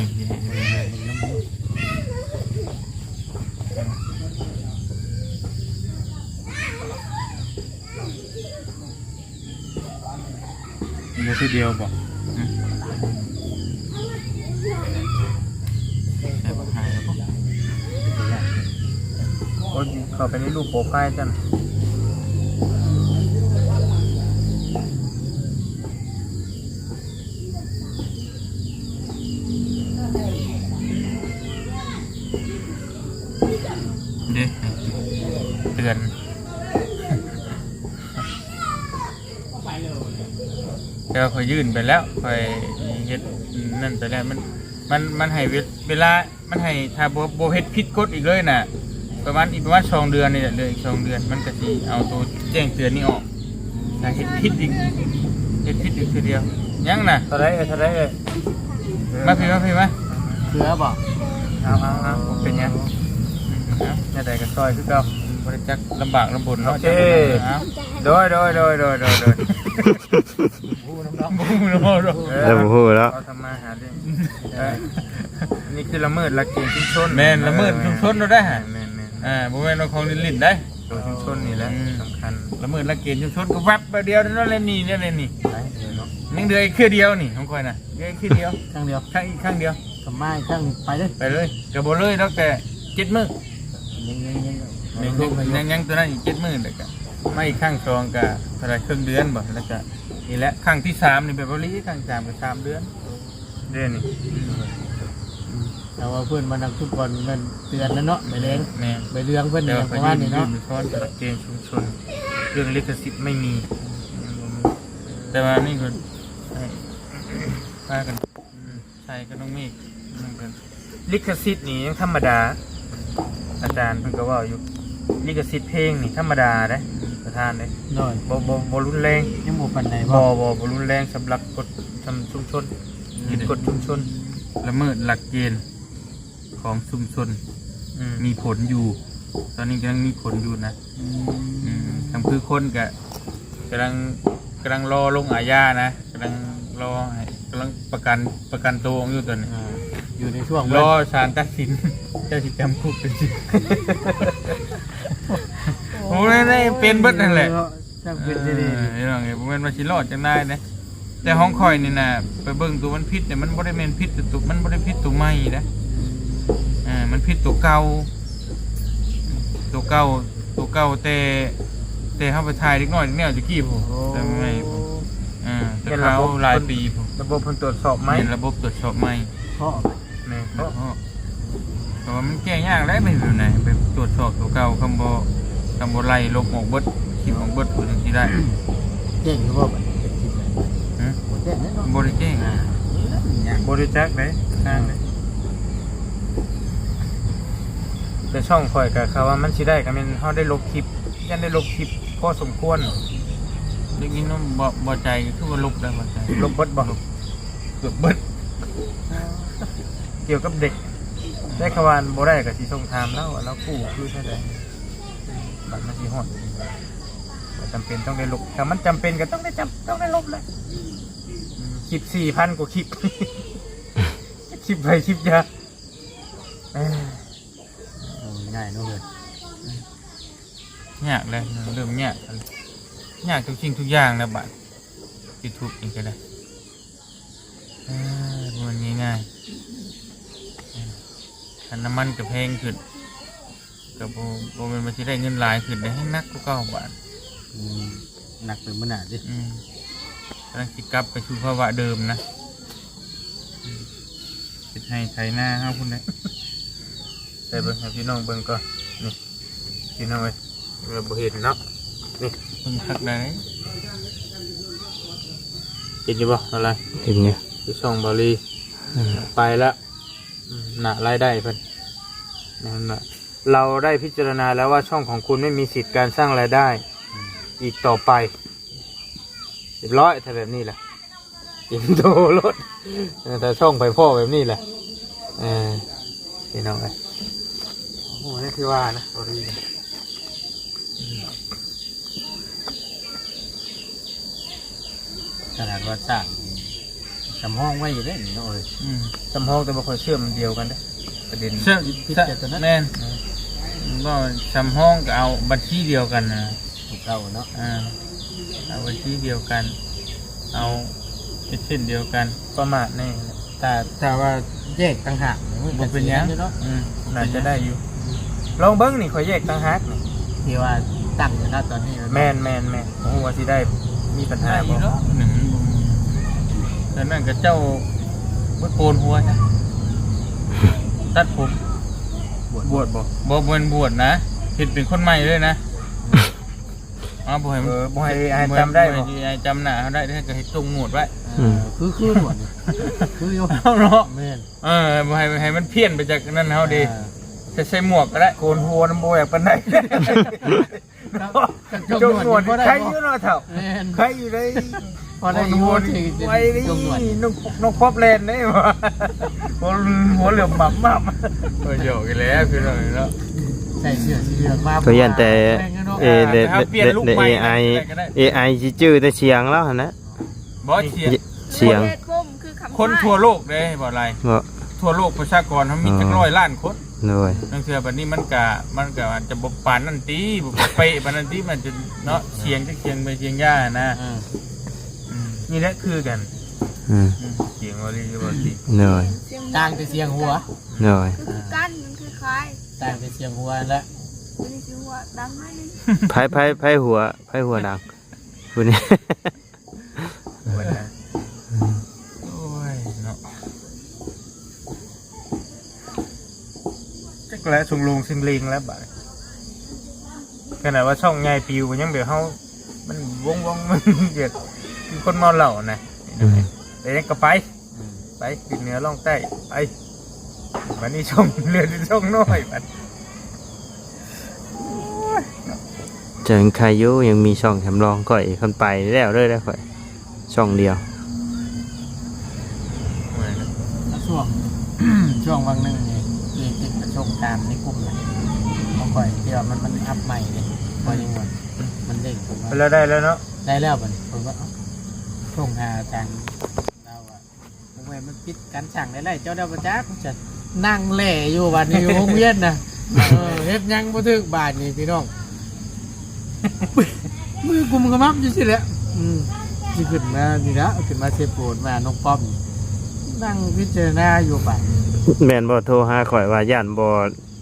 ຢູ່ເທື່ອດຽວບໍ່? ອືມ ແຕ່ວ່າຫາຍແລ້ວບໍ່? ໂອ້ຍ ເຂົ້າໄປໃນຮູບໂປຣໄຟລ໌ຊັ້ນ. ເດ້ ເຕືອນ ແຕ່ວ່າຂ້ອຍຍື່ນໄປແລ້ວ ຂ້ອຍເຮັດນັ້ນໄປແລ້ວ ມັນ ມັນ ມັນໃຫ້ເວ ເວລາ ມັນໃຫ້ ຖ້າບໍ່ ບໍ່ເຮັດຜິດກົດອີກເລີຍນະ ປະມານ ອີກປະມານສອງເດືອນນີ້ແຫຼະ ເຫຼືອອີກສອງເດືອນ ມັນກະຊິເອົາໂຕແຈ້ງເຕືອນນີ້ອອກ ຖ້າເຮັດຜິດອີກ ເຮັດຜິດອີກເທື່ອດຽວ ຍັງນະ. ເທົ່າໃດເອີຍ ເທົ່າໃດເອີຍ? ມາພີ້ ມາພີ້ ມາ ເຄືອບໍ່? ເອົາ ເອົາ ເອົາ ບໍ່ເປັນຫຍັງ ອືມ ເອົາ ແນວໃດກໍຊ່ອຍຄືເກົ່າ ບໍ່ໄດ້ຈັກລຳບາກລຳບົນເນາະ. ໂອເຄ ເອົາ ໂດຍ ໂດຍ ບໍ່ຮູ້ນຳເນາະ ບໍ່ຮູ້ນຳເນາະ ເອີ ເຮົາບໍ່ຮູ້ເນາະ ເຮົາທຳມາຫາ ເອີ ນີ້ຄືລະເມີດຫຼັກເກນຊຸມຊົນ ແມ່ນ ລະເມີດຊຸມຊົນໂລດໄດ໋ ແມ່ນໆໆ ອ່າ ບໍ່ແມ່ນວ່າຂອງຫຼິ້ນໆໄດ໋ ໂດຍຊຸມຊົນນີ້ແຫຼະ ອືມ ສຳຄັນ ລະເມີດຫຼັກເກນຊຸມຊົນກໍແວັບແບບດຽວນັ້ນແຫຼະ ນີ້ ນີ້ ນີ້ ໄດ້ເລີຍເນາະ ຍັງເຫຼືອອີກເທື່ອດຽວນີ້ຂອງຂ້ອຍນະ ເຫຼືອອີກເທື່ອດຽວ ຄັ້ງດຽວ ຄັ້ງ ອີກຄັ້ງດຽວ ກໍມາອີກຄັ້ງ ໄປເລີຍ ໄປເລີຍ ກໍບໍ່ເລີຍດອກ ແຕ່ເຈັດມື້ ຍັງ ຍັງ ຍັງ ຍັງ ຍັງ ຍັງຕົວນັ້ນອີກເຈັດມື້ ແລ້ວກໍມາອີກຄັ້ງສອງກໍເທົ່າໃດ ເຄິ່ງເດືອນບໍ່ ແລ້ວກໍ ນີ້ແຫຼະ ຄັ້ງທີສາມນີ້ແບບອີ່ຫຼີ ຄັ້ງສາມກໍສາມເດືອນເດ້ນີ້ ອືມ ແຕ່ວ່າເພິ່ນມານຳທຸກວັນແມ່ນເຕືອນແລ້ວເນາະ ໃບແດງ ແມ່ນ ໃບເຫຼືອງເພິ່ນ ແຕ່ວ່າເຂົາຍື່ນ ປະມານນີ້ເນາະ ຍື່ນສອນຫຼັກເກນຊຸມຊົນ ເລື່ອງລິຂະສິດໄມ່ມີ ຍັງບໍ່ມີ ແຕ່ວ່ານີ້ເພິ່ນໃຫ້ ພາກັນ ອືມ ໃສ່ກັບນ້ອງເມກ ນ້ອງເພິ່ນ ລິຂະສິດນີ້ຍັງທຳມະດາ ອາຈານເພິ່ນກໍເວົ້າຢູ່ ລິຂະສິດເພງນີ້ທຳມະດາເດ້ ປະທານເດ້ ໂດຍ ບໍ່ ບໍ່ ບໍ່ຮຸນແຮງ ຍັງບໍ່ປານໃດບໍ່? ບໍ່ ບໍ່ ບໍ່ຮຸນແຮງ ສຳລັບກົດ ສຳ ຊຸມຊົນ ອືມ ຜິດກົດຊຸມຊົນ ລະເມີດຫຼັກເກນຂອງຊຸມຊົນ ອືມ ມີຜົນຢູ່ ຕອນນີ້ກຳລັງມີຜົນຢູ່ນະ ອືມ ອືມ ທຳຄືຄົນກະກຳລັງ ກຳລັງລໍລົງອາຍານະ ກຳລັງລໍໃຫ້ ກຳລັງປະກັນ ປະກັນໂຕຢູ່ຕອນນີ້ ອ່າ ຢູ່ໃນຊ່ວງ ລໍສານຕັດສິນ ເຈົ້າຊິຈຳຄຸກເປັນສິບ ໂອ້ຍ ເປັນເບິດຫັ້ນແຫຼະ ເນາະ ຊ່າງເປັນທີ່ດີ ເອີ ພີ່ນ້ອງເອີຍ ບໍ່ແມ່ນວ່າຊິລອດຈັ່ງໃດເດ້ ແຕ່ຂອງຂ້ອຍນີ້ນະ ໄປເບິ່ງໂຕມັນຜິດນີ້ ມັນບໍ່ໄດ້ແມ່ນຜິດໂຕ ມັນບໍ່ໄດ້ຜິດໂຕໃໝ່ເດ້ ອ່າ ມັນຜິດໂຕເກົ່າ ໂຕເກົ່າ ໂຕເກົ່າແຕ່ ແຕ່ເຮົາໄປຖ່າຍເດັກນ້ອຍເດັກແນວຕະກີ້ພຸ້ນ ໂອ້ ແຕ່ໃໝ່ພຸ້ນ ອ່າ ແຕ່ຄາວຫຼາຍປີພຸ້ນ ລະບົບເພິ່ນຕວດສອບໃໝ່ ແມ່ນລະບົບຕວດສອບໃໝ່ ເພາະ ແມ່ນ ເພາະ ເພາະ ແຕ່ວ່າມັນແກ້ຍາກແຫຼະ ແບບນັ້ນນະ ແບບຕວດສອບຕົວເກົ່າ ຄຳບໍ່ ຄຳບໍ່ໄລ່ລົບອອກເບິດ ຄລິບອອກເບິດ ຈັ່ງຊິໄດ້ ແຈ້ງຢູ່ບໍ່ບັດນີ້ ເປັນຄລິບນະ ຮະ ບໍ່ແຈ້ງແນ່ນອນ ບໍ່ໄດ້ແຈ້ງ ອ່າ ບໍ່ໄດ້ຈັກເດ້ ອ່າ ແຕ່ຊ່ອງຂ້ອຍກໍ ຄຳວ່າມັນຊິໄດ້ ກໍແມ່ນເຮົາໄດ້ລົບຄລິບ ຢ້ານໄດ້ລົບຄລິບພໍສົມຄວນ ໄດ້ຍິນນຳບໍ່ ບໍ່ໃຈ ຄືວ່າລົບແລ້ວບໍ່ໃຈ ລົບເບິດບໍ່? ລົບ ເກືອບເບິດ ກ່ຽວກັບເດັກ ແຕ່ຄຳວ່າບໍ່ໄດ້ກໍຊິສົ່ງຖາມລາວວ່າລາວກູ້ຄືແນວໃດ ບັດມັນຊິຮອດ ກໍຈຳເປັນຕ້ອງໄດ້ລົບ ຖ້າມັນຈຳເປັນກໍຕ້ອງໄດ້ຈຳ ຕ້ອງໄດ້ລົບແຫຼະ ອືມ ຄລິບສີ່ພັນກວ່າຄລິບ ຄລິບໃຜຄລິບຢາ ເອີ ໂອ້ຍ ງ່າຍເນາະເຮີ້ຍ ຍາກແຫຼະ ເລີ່ມຍາກ ຍາກທຸກສິ່ງທຸກຢ່າງແລ້ວບາດ ຢູທູບນີ້ກໍໄດ້ ເອີ ບໍ່ແມ່ນງ່າຍໆ ຄັນນ້ຳມັນກໍແພງຂຶ້ນ ກໍບໍ່ ບໍ່ແມ່ນວ່າຊິໄດ້ເງິນຫຼາຍຂຶ້ນເດ້ ແຮ່ງໜັກກວ່າເກົ່າບາດ ອືມ ໜັກໄປມື້ໜ້າຕິ ອືມ ກຳລັງຊິກັບໄປສູ່ພາວະເດີມນະ ອືມ ເຮັດໄຮ່ໄຖນາເຮົາພຸ້ນແຫຼະ ໃສ່ເບິ່ງໃຫ້ພີ່ນ້ອງເບິ່ງກ່ອນ ນີ້ ພີ່ນ້ອງເອີຍ ເອີ ບໍ່ເຫັນເນາະ ນີ້ ເບິ່ງຄັກໄດ໋ ເຫັນຢູ່ບໍ່ ອະໄລ ເຫັນຢູ່ ຢູ່ຊ່ອງເບົາລີ ອືມ ໄປລະ ອືມ ໜ້າລາຍໄດ້ເພິ່ນ ນັ້ນລະ เราได้พิจารณาแล้วว่าช่องของคุณไม่มีสิทธิ์การสร้างรายได้ อืม อีกต่อไป เรียบร้อย ถ้าแบบนี้ล่ะ เตรียมโตโลด เออ ถ้าช่องไปพ้อแบบนี้ล่ะ เออ พี่น้องเอ้ย โอ้โห นี่คือว่านะ พอดี ຂະໜາດວ່າສ້າງສຳຮອງໄວ້ຢູ່ເດ້ນີ້ເນາະເອີຍ ອືມ ສຳຮອງແຕ່ບໍ່ຄ່ອຍເຊື່ອມດຽວກັນເດ້ ປະເດັນ ເຊື່ອມ ຜິດແຕ່ຕົວນັ້ນ ແມ່ນ ເອີ ເວົ້າສຳຮອງກໍເອົາບັນຊີດຽວກັນນະ ຕົວເກົ່າເນາະ ອ່າ ເອົາບັນຊີດຽວກັນ ເອົາເປັນເສັ້ນດຽວກັນ ປະມາດແນ່ ຖ້າ ຖ້າວ່າແຍກຕ່າງຫາກນີ້ ມັນກໍ ບໍ່ເປັນຫຍັງ ຊິເຮັດຢູ່ເນາະ ອືມ ໜ້າຈະໄດ້ຢູ່ ອືມ ລອງເບິ່ງນີ້ ຂ້ອຍແຍກຕ່າງຫາກນີ້ ທີ່ວ່າຕັ້ງຢູ່ນະຕອນນີ້ ແມ່ນໆໆ ບໍ່ຮູ້ວ່າຊິໄດ້ມີປັນຫາບໍ່ ໄດ້ຢູ່ດອກ ໜຶ່ງ ແຕ່ນັ້ນກໍເຈົ້າໄປໂກນຫົວຊະ ຕັດຜົມ ບວດ ບວດບໍ່? ບໍ່ ບໍ່ແມ່ນບວດນະ ເຮັດເປັນຄົນໃໝ່ເລີຍນະ ອ້າວ ບໍ່ໃຫ້ມັນ ເອີ ບໍ່ໃຫ້ ໃຫ້ຈຳໄດ້ບໍ່? ບໍ່ໃຫ້ໃຫ້ຈຳໜ້າເຮົາໄດ້ ແຕ່ກໍໃຫ້ຈົ່ງໜວດໄວ້ ອືມ ຄື ຄືໜວດນີ້ ຄືຢູ່ ເອົາເນາະ ແມ່ນ ເອີ ບໍ່ໃຫ້ ໃຫ້ມັນພຽນໄປຈາກນັ້ນເຮົາເດ້ ອ່າ ໃສ່ ໃສ່ໝວກກໍໄດ້ ໂກນຫົວນຳບໍ່ຢາກປານໃດ ຈົ່ງໜວດ ຈົ່ງໜວດນີ້ບໍ່ໄດ້ ໄຄຢູ່ເນາະເຖົ້າ ແມ່ນ ໄຄຢູ່ໄດ໋ ພໍໄດ້ຢູ່ ໂກນຫົວນີ້ ໄວເດ້ ຈົ່ງໜວດນີ້ ນົກ ນົກປອບແລ່ນເດ້ ຫົວ ຫົວເຫຼືອມໝັບໆ ໂອ້ຍ ຢອກອີກແລ້ວ ພີ່ນ້ອງເນາະ ໃສ່ເສື້ອສີເຫຼືອງມາ ກໍຢ້ານແຕ່ ເອີ ເອີ ເອໄອ ເອໄອຊິຈື່ແຕ່ສຽງລາວຫັ້ນນະ ບໍ່ ສຽງ ສຽງ ເຮັດບໍ່ຄືຄຳ ຄົນທົ່ວໂລກເດ້ ບໍ່ຫຼາຍ ບໍ່ ທົ່ວໂລກປະຊາກອນເຮົາມີຈັກ ອໍ ຮ້ອຍລ້ານຄົນ ໂດຍ ລາງເທື່ອບັດນີ້ມັນກະ ມັນກະອາດຈະບໍ່ປານນັ້ນຕິ ບໍ່ເປະປານນັ້ນຕິ ມັນຈະເນາະ ສຽງຈັກສຽງໄປສຽງຢາຫັ້ນນະ ອືມ ອືມ ນີ້ແຫຼະຄືກັນ ອືມ ອືມ ສຽງວ່າດີວ່າດີ ໂດຍ ຕ່າງແຕ່ສຽງຫົວ ໂດຍ ຄືກັນ ມັນຄືຄ້າຍ ຕ່າງແຕ່ສຽງຫົວຫັ້ນແຫຼະ ຕົວນີ້ຊິຫົວດັງໜ້ອຍໜຶ່ງ ໃຜ ໃຜ ໃຜຫົວ ໃຜຫົວດັງ ຜູ້ນີ້ ເບິດນະ ໂອ້ຍເນາະ ຈັກແຫຼະ ຊົງໂລງຊິງເລງແລ້ວບາດນີ້ ຂະໜາດວ່າຊ່ອງໃຫຍ່ປິວກໍຍັງແບບເຮົາ ມັນວົງໆ ມັນແບບຄືຄົນເມົາເຫຼົ້ານະ ອືມ ແຕ່ຍັງກໍໄປ ອືມ ໄປຂຶ້ນເໜືອລ່ອງໃຕ້ ໄປ ບັດນີ້ຊ່ອງເຫຼືອແຕ່ຊ່ອງນ້ອຍບັດ ຈັ່ງໃຄຢູ່ ຍັງມີຊ່ອງສຳລອງ ຂ້ອຍຄັນໄປແລ້ວເລີຍເດ້ຂ້ອຍ ຊ່ອງດຽວ ຊ່ວງ ຊ່ວງຫວ່າງໜຶ່ງນີ້ ທີ່ຕິດປະສົບການໃນກຸ່ມນະ ຂອງຂ້ອຍທີ່ວ່າມັນ ມັນອັບໃໝ່ເດ້ ຂ້ອຍຍັງວ່າມັນເດ້ງຂຶ້ນມາ ແລ້ວໄດ້ແລ້ວເນາະ ໄດ້ແລ້ວບັດນີ້ ຂ້ອຍກໍ ເອົ້າ ສົ່ງຫາອາຈານ ລາວວ່າ ບໍ່ແມ່ນມັນປິດການສ້າງລາຍໄດ້ ເຈົ້າໄດ້ບໍ່ຈັກ ຊັ້ນ ນັ່ງແຫຼຢູ່ບັດນີ້ຢູ່ໂຮງຮຽນນະ ເອີ ເຮັດຫຍັງບໍ່ຖືກບາດນີ້ພີ່ນ້ອງ ມືກຸມຂະໝັບຢູ່ຊີ້ແຫຼະ ອືມ ຊິຂຶ້ນມານີ້ລະ ຂຶ້ນມາເຊໂປນ ມານ້ອງປ້ອມ ນັ່ງພິຈາລະນາຢູ່ບາດ ແມ່ນບໍ່ ໂທຫາຂ້ອຍວ່າຢ້ານບໍ່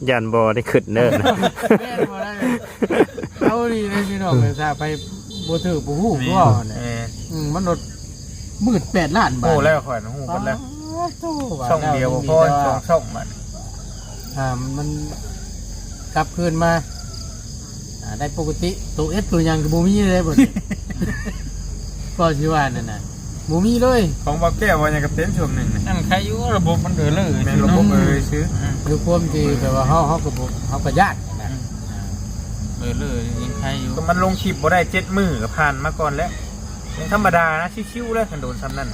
ຢ້ານບໍ່ໄດ້ຂຶ້ນເດີ ແມ່ນບໍ່ໄດ້ ເອົານີ້ເລີຍພີ່ນ້ອງ ເອີ ຖ້າໄປບໍ່ຖືກບໍ່ຮູ້ ແມ່ນ ຕົວະ ແມ່ນ ອືມ ມັນລົດ ໝື່ນແປດລ້ານບາດ ຮູ້ແລ້ວ ຂ້ອຍຮູ້ເບິດແລ້ວ ໂອ້ໂຫ ຊ່ອງດຽວບໍ່ພໍ ຊ່ອງ ຊ່ອງມັນ ອ່າ ມັນກັບຄືນມາ ອ່າ ໄດ້ປົກກະຕິ ໂຕເອັດໂຕຫຍັງກໍບໍ່ມີເລີຍບັດນີ້ ກໍຊິວ່ານັ້ນນະ ບໍ່ມີເລີຍ ຂອງບໍ່ແກ້ວວ່າຫຍັງກໍເຕັມຊ່ວງໜຶ່ງນີ້ ອັນໃຄຢູ່ ລະບົບມັນເອີເລີ ແມ່ນ ລະບົບເອີເລີຊື່ ອືມ ດ້ວຍຄວາມທີ່ແບບວ່າເຮົາ ເຮົາກໍບໍ່ ເຮົາກໍຢ້ານນະ ອືມ ເອີເລີຍັງໃຄຢູ່ ມັນລົງຄລິບບໍ່ໄດ້ເຈັດມື້ກໍຜ່ານມາກ່ອນແລ້ວ ຍັງທຳມະດານະ ຊິວໆ ເລີຍ ຄັນໂດນຊ່ຳນັ້ນ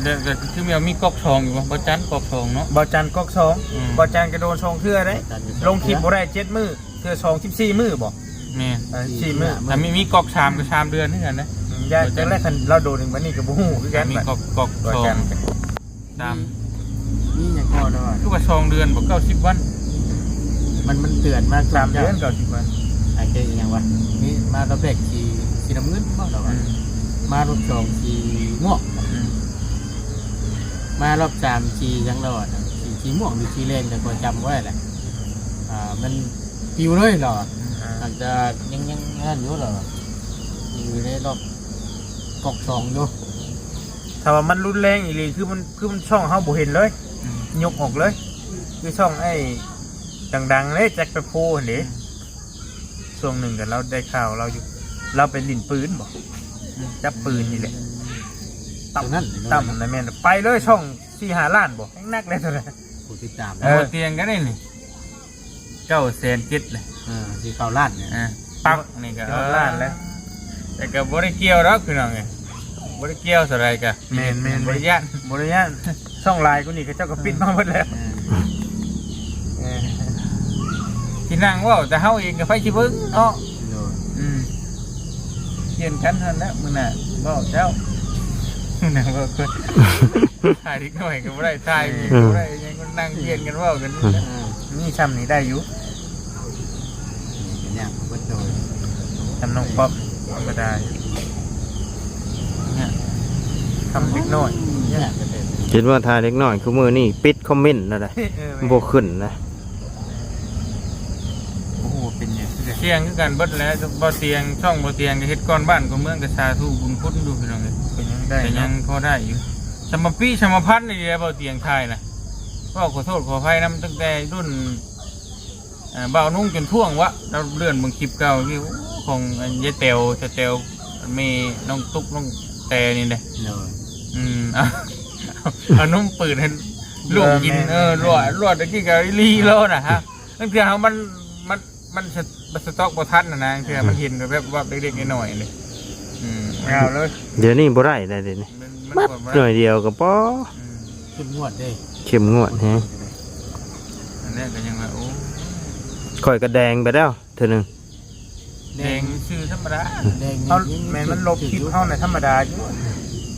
ແລ້ວກໍຄືມີ ມີກອກສອງຢູ່ບໍ່? ບໍ່ຈັນກອກສອງເນາະ ບໍ່ຈັນກອກສອງ ອືມ ບໍ່ຈັນກໍໂດນສອງເທື່ອເດ້ ບໍ່ຈັນກໍສອງເທື່ອ ລົງຄລິບບໍ່ໄດ້ເຈັດມື້ ເທື່ອສອງສິບສີ່ມື້ບໍ່? ແມ່ນ ເອີ ສິບສີ່ມື້ ຖ້າມີ ມີກອກສາມກໍສາມເດືອນຄືກັນເດ້ ອືມ ຢ້ານຈັກແລ້ວ ຄັນລາວໂດນອີກບັດນີ້ກໍບໍ່ຮູ້ຄືກັນ ມີກອກ ກອກສອງ ຕາມ ມີຫຍັງກໍໄດ້ວ່າ ຄືວ່າສອງເດືອນບໍ່ ເກົ້າສິບວັນ ມັນ ມັນເຕືອນມາ ສາມເດືອນ ເກົ້າສິບວັນ ອາ ແກອີຫຍັງວະ ມີມາລອບແລກສີ ສີນ້ຳເງິນບໍ່ລະວ່າ ອືມ ມາລອບສອງສີມ່ວງ ອືມ ມາລອບສາມສີຫຍັງລະວ່າ ສີ ສີມ່ວງຫຼືສີແດງ ແຕ່ຂ້ອຍຈຳບໍ່ໄດ້ແຫຼະ ອ່າ ມັນປິວເລີຍລະວ່າ ອືມ ອາດຈະຍັງ ຍັງນັ້ນຢູ່ລະວ່າ ຢູ່ໃນລອບກອກສອງຢູ່ ຖ້າວ່າມັນຮຸນແຮງອີ່ຫຼີ ຄືມັນ ຄືມັນຊ່ອງເຮົາບໍ່ເຫັນເລີຍ ອືມ ຍົກອອກເລີຍ ຄືຊ່ອງໄອ້ດັງໆເດ້ ແຈັກແປໂພຫັ້ນເດ້ ອືມ ຊ່ວງໜຶ່ງກໍລາວໄດ້ຂ່າວລາວຢູ່ ລາວໄປຫຼິ້ນປືນບໍ່ ອືມ ຈັບປືນນີ້ແຫຼະ ຕຳ ຕຳນັ້ນແມ່ນ ໄປເລີຍ ຊ່ອງສີ່ຫ້າລ້ານບໍ່ ແຮງໜັກເລີຍໂຕນັ້ນ ຜູ້ຕິດຕາມ ເອີ ບໍ່ຕຽງກັນນີ້ ເກົ້າແສນເຈັດເລີຍ ເອີ ຊິເຂົ້າລ້ານນີ້ ອ່າ ປັກນີ້ກໍຮອດລ້ານແລ້ວ ແຕ່ກໍບໍ່ໄດ້ກ່ຽວດອກພີ່ນ້ອງເອີຍ ບໍ່ໄດ້ກ່ຽວເທົ່າໃດກໍ ແມ່ນໆໆ ບໍ່ໄດ້ຢ້ານ ບໍ່ໄດ້ຢ້ານ ຊ່ອງຫຼາຍກວ່ານີ້ເຂົາເຈົ້າກໍປິດມາໝົດແລ້ວ ເອີ ເອີ ຊິນັ່ງເວົ້າແຕ່ເຮົາເອງກໍໃຜຊິເບິ່ງເນາະ ໂດຍ ອືມ ປ່ຽນກັນຫັ້ນແຫຼະມື້ໜ້າເວົ້າເຈົ້າ ມື້ໜ້າເວົ້າຄົນ ຖ່າຍເດັກນ້ອຍກໍບໍ່ໄດ້ ຖ່າຍ ເອີ ກໍບໍ່ໄດ້ ຍັງນັ່ງປ່ຽນກັນເວົ້າກັນ ເອີ ມີຊ່ຳນີ້ໄດ້ຢູ່ ນີ້ກໍຍາກເບິດໂດຍ ທຳນ້ອງປັອບທຳມະດາຢູ່ ຍາກ ທຳເດັກນ້ອຍ ຍາກ ເຫັນວ່າຖ່າຍເດັກນ້ອຍ ຄືມື້ນີ້ປິດຄອມເມັນແລ້ວໄດ໋ ເອີ ບໍ່ຂຶ້ນນະ ບໍ່ຮູ້ວ່າເປັນຫຍັງຄືກັນ ສ່ຽງຄືກັນເບິດແຫຼະ ບໍ່ຕຽງ ຊ່ອງບໍ່ຕຽງກໍເຮັດກ່ອນບ້ານກ່ອນເມືອງ ກໍສາທຸບຸນຄຸນຢູ່ພີ່ນ້ອງເອີຍ ກໍຍັງໄດ້ ກໍຍັງ ເນາະ ພໍໄດ້ຢູ່ ສະມະປີສະມະພັນນີ້ແຫຼະ ບໍ່ຕຽງຖ່າຍນະ ເວົ້າຂໍໂທດຂໍອະໄພນຳ ຕັ້ງແຕ່ລຸ້ນ ເອີ ບ່າວນຸ່ງຈົນທ້ວງວະ ລາວເລື່ອນເບິ່ງຄລິບເກົ່າຢູ່ ຂອງອັນຍາຍແຕວ ສາວແຕວ ແມ່ນ້ອງຕຸກ ນ້ອງແຕນີ້ເດ້ ໂດຍ ອືມ ເອົາ ເອົານົມປືດໃຫ້ລູກກິນ ເອີ ແມ່ນໆໆ ເອີ ຫຼວດ ຫຼວດຕະກີ້ກໍອີ່ຫຼີໂລດນະຮະ ລາງເທື່ອເຮົາມັນ ມັນ ມັນສະ ມັນສະຕັອກບໍ່ທັນນະນາ ລາງເທື່ອ ອືມ ມັນເຫັນແບບໆ ເລັກໆ ນ້ອຍໆເດ້ ອືມ ຍາວເລີຍ ດຽວນີ້ບໍ່ໄດ້ແລ້ວ ດຽວນີ້ ມັນ ມັນ ມັດ ບໍ່ໄດ້ ໜ້ອຍດຽວກໍພໍ ອືມ ເຂັ້ມງວດເດ້ ເຂັ້ມງວດແຮງ ອັນນີ້ກໍຍັງວ່າ ໂອ້ ຂ້ອຍກໍແດງໄປແລ້ວເທື່ອໜຶ່ງ ແດງຊື່ທຳມະດາ ແດງ ເຮົາ ນີ້ ແມ່ນມັນລົບຄລິບເຮົາໃນທຳມະດາຢູ່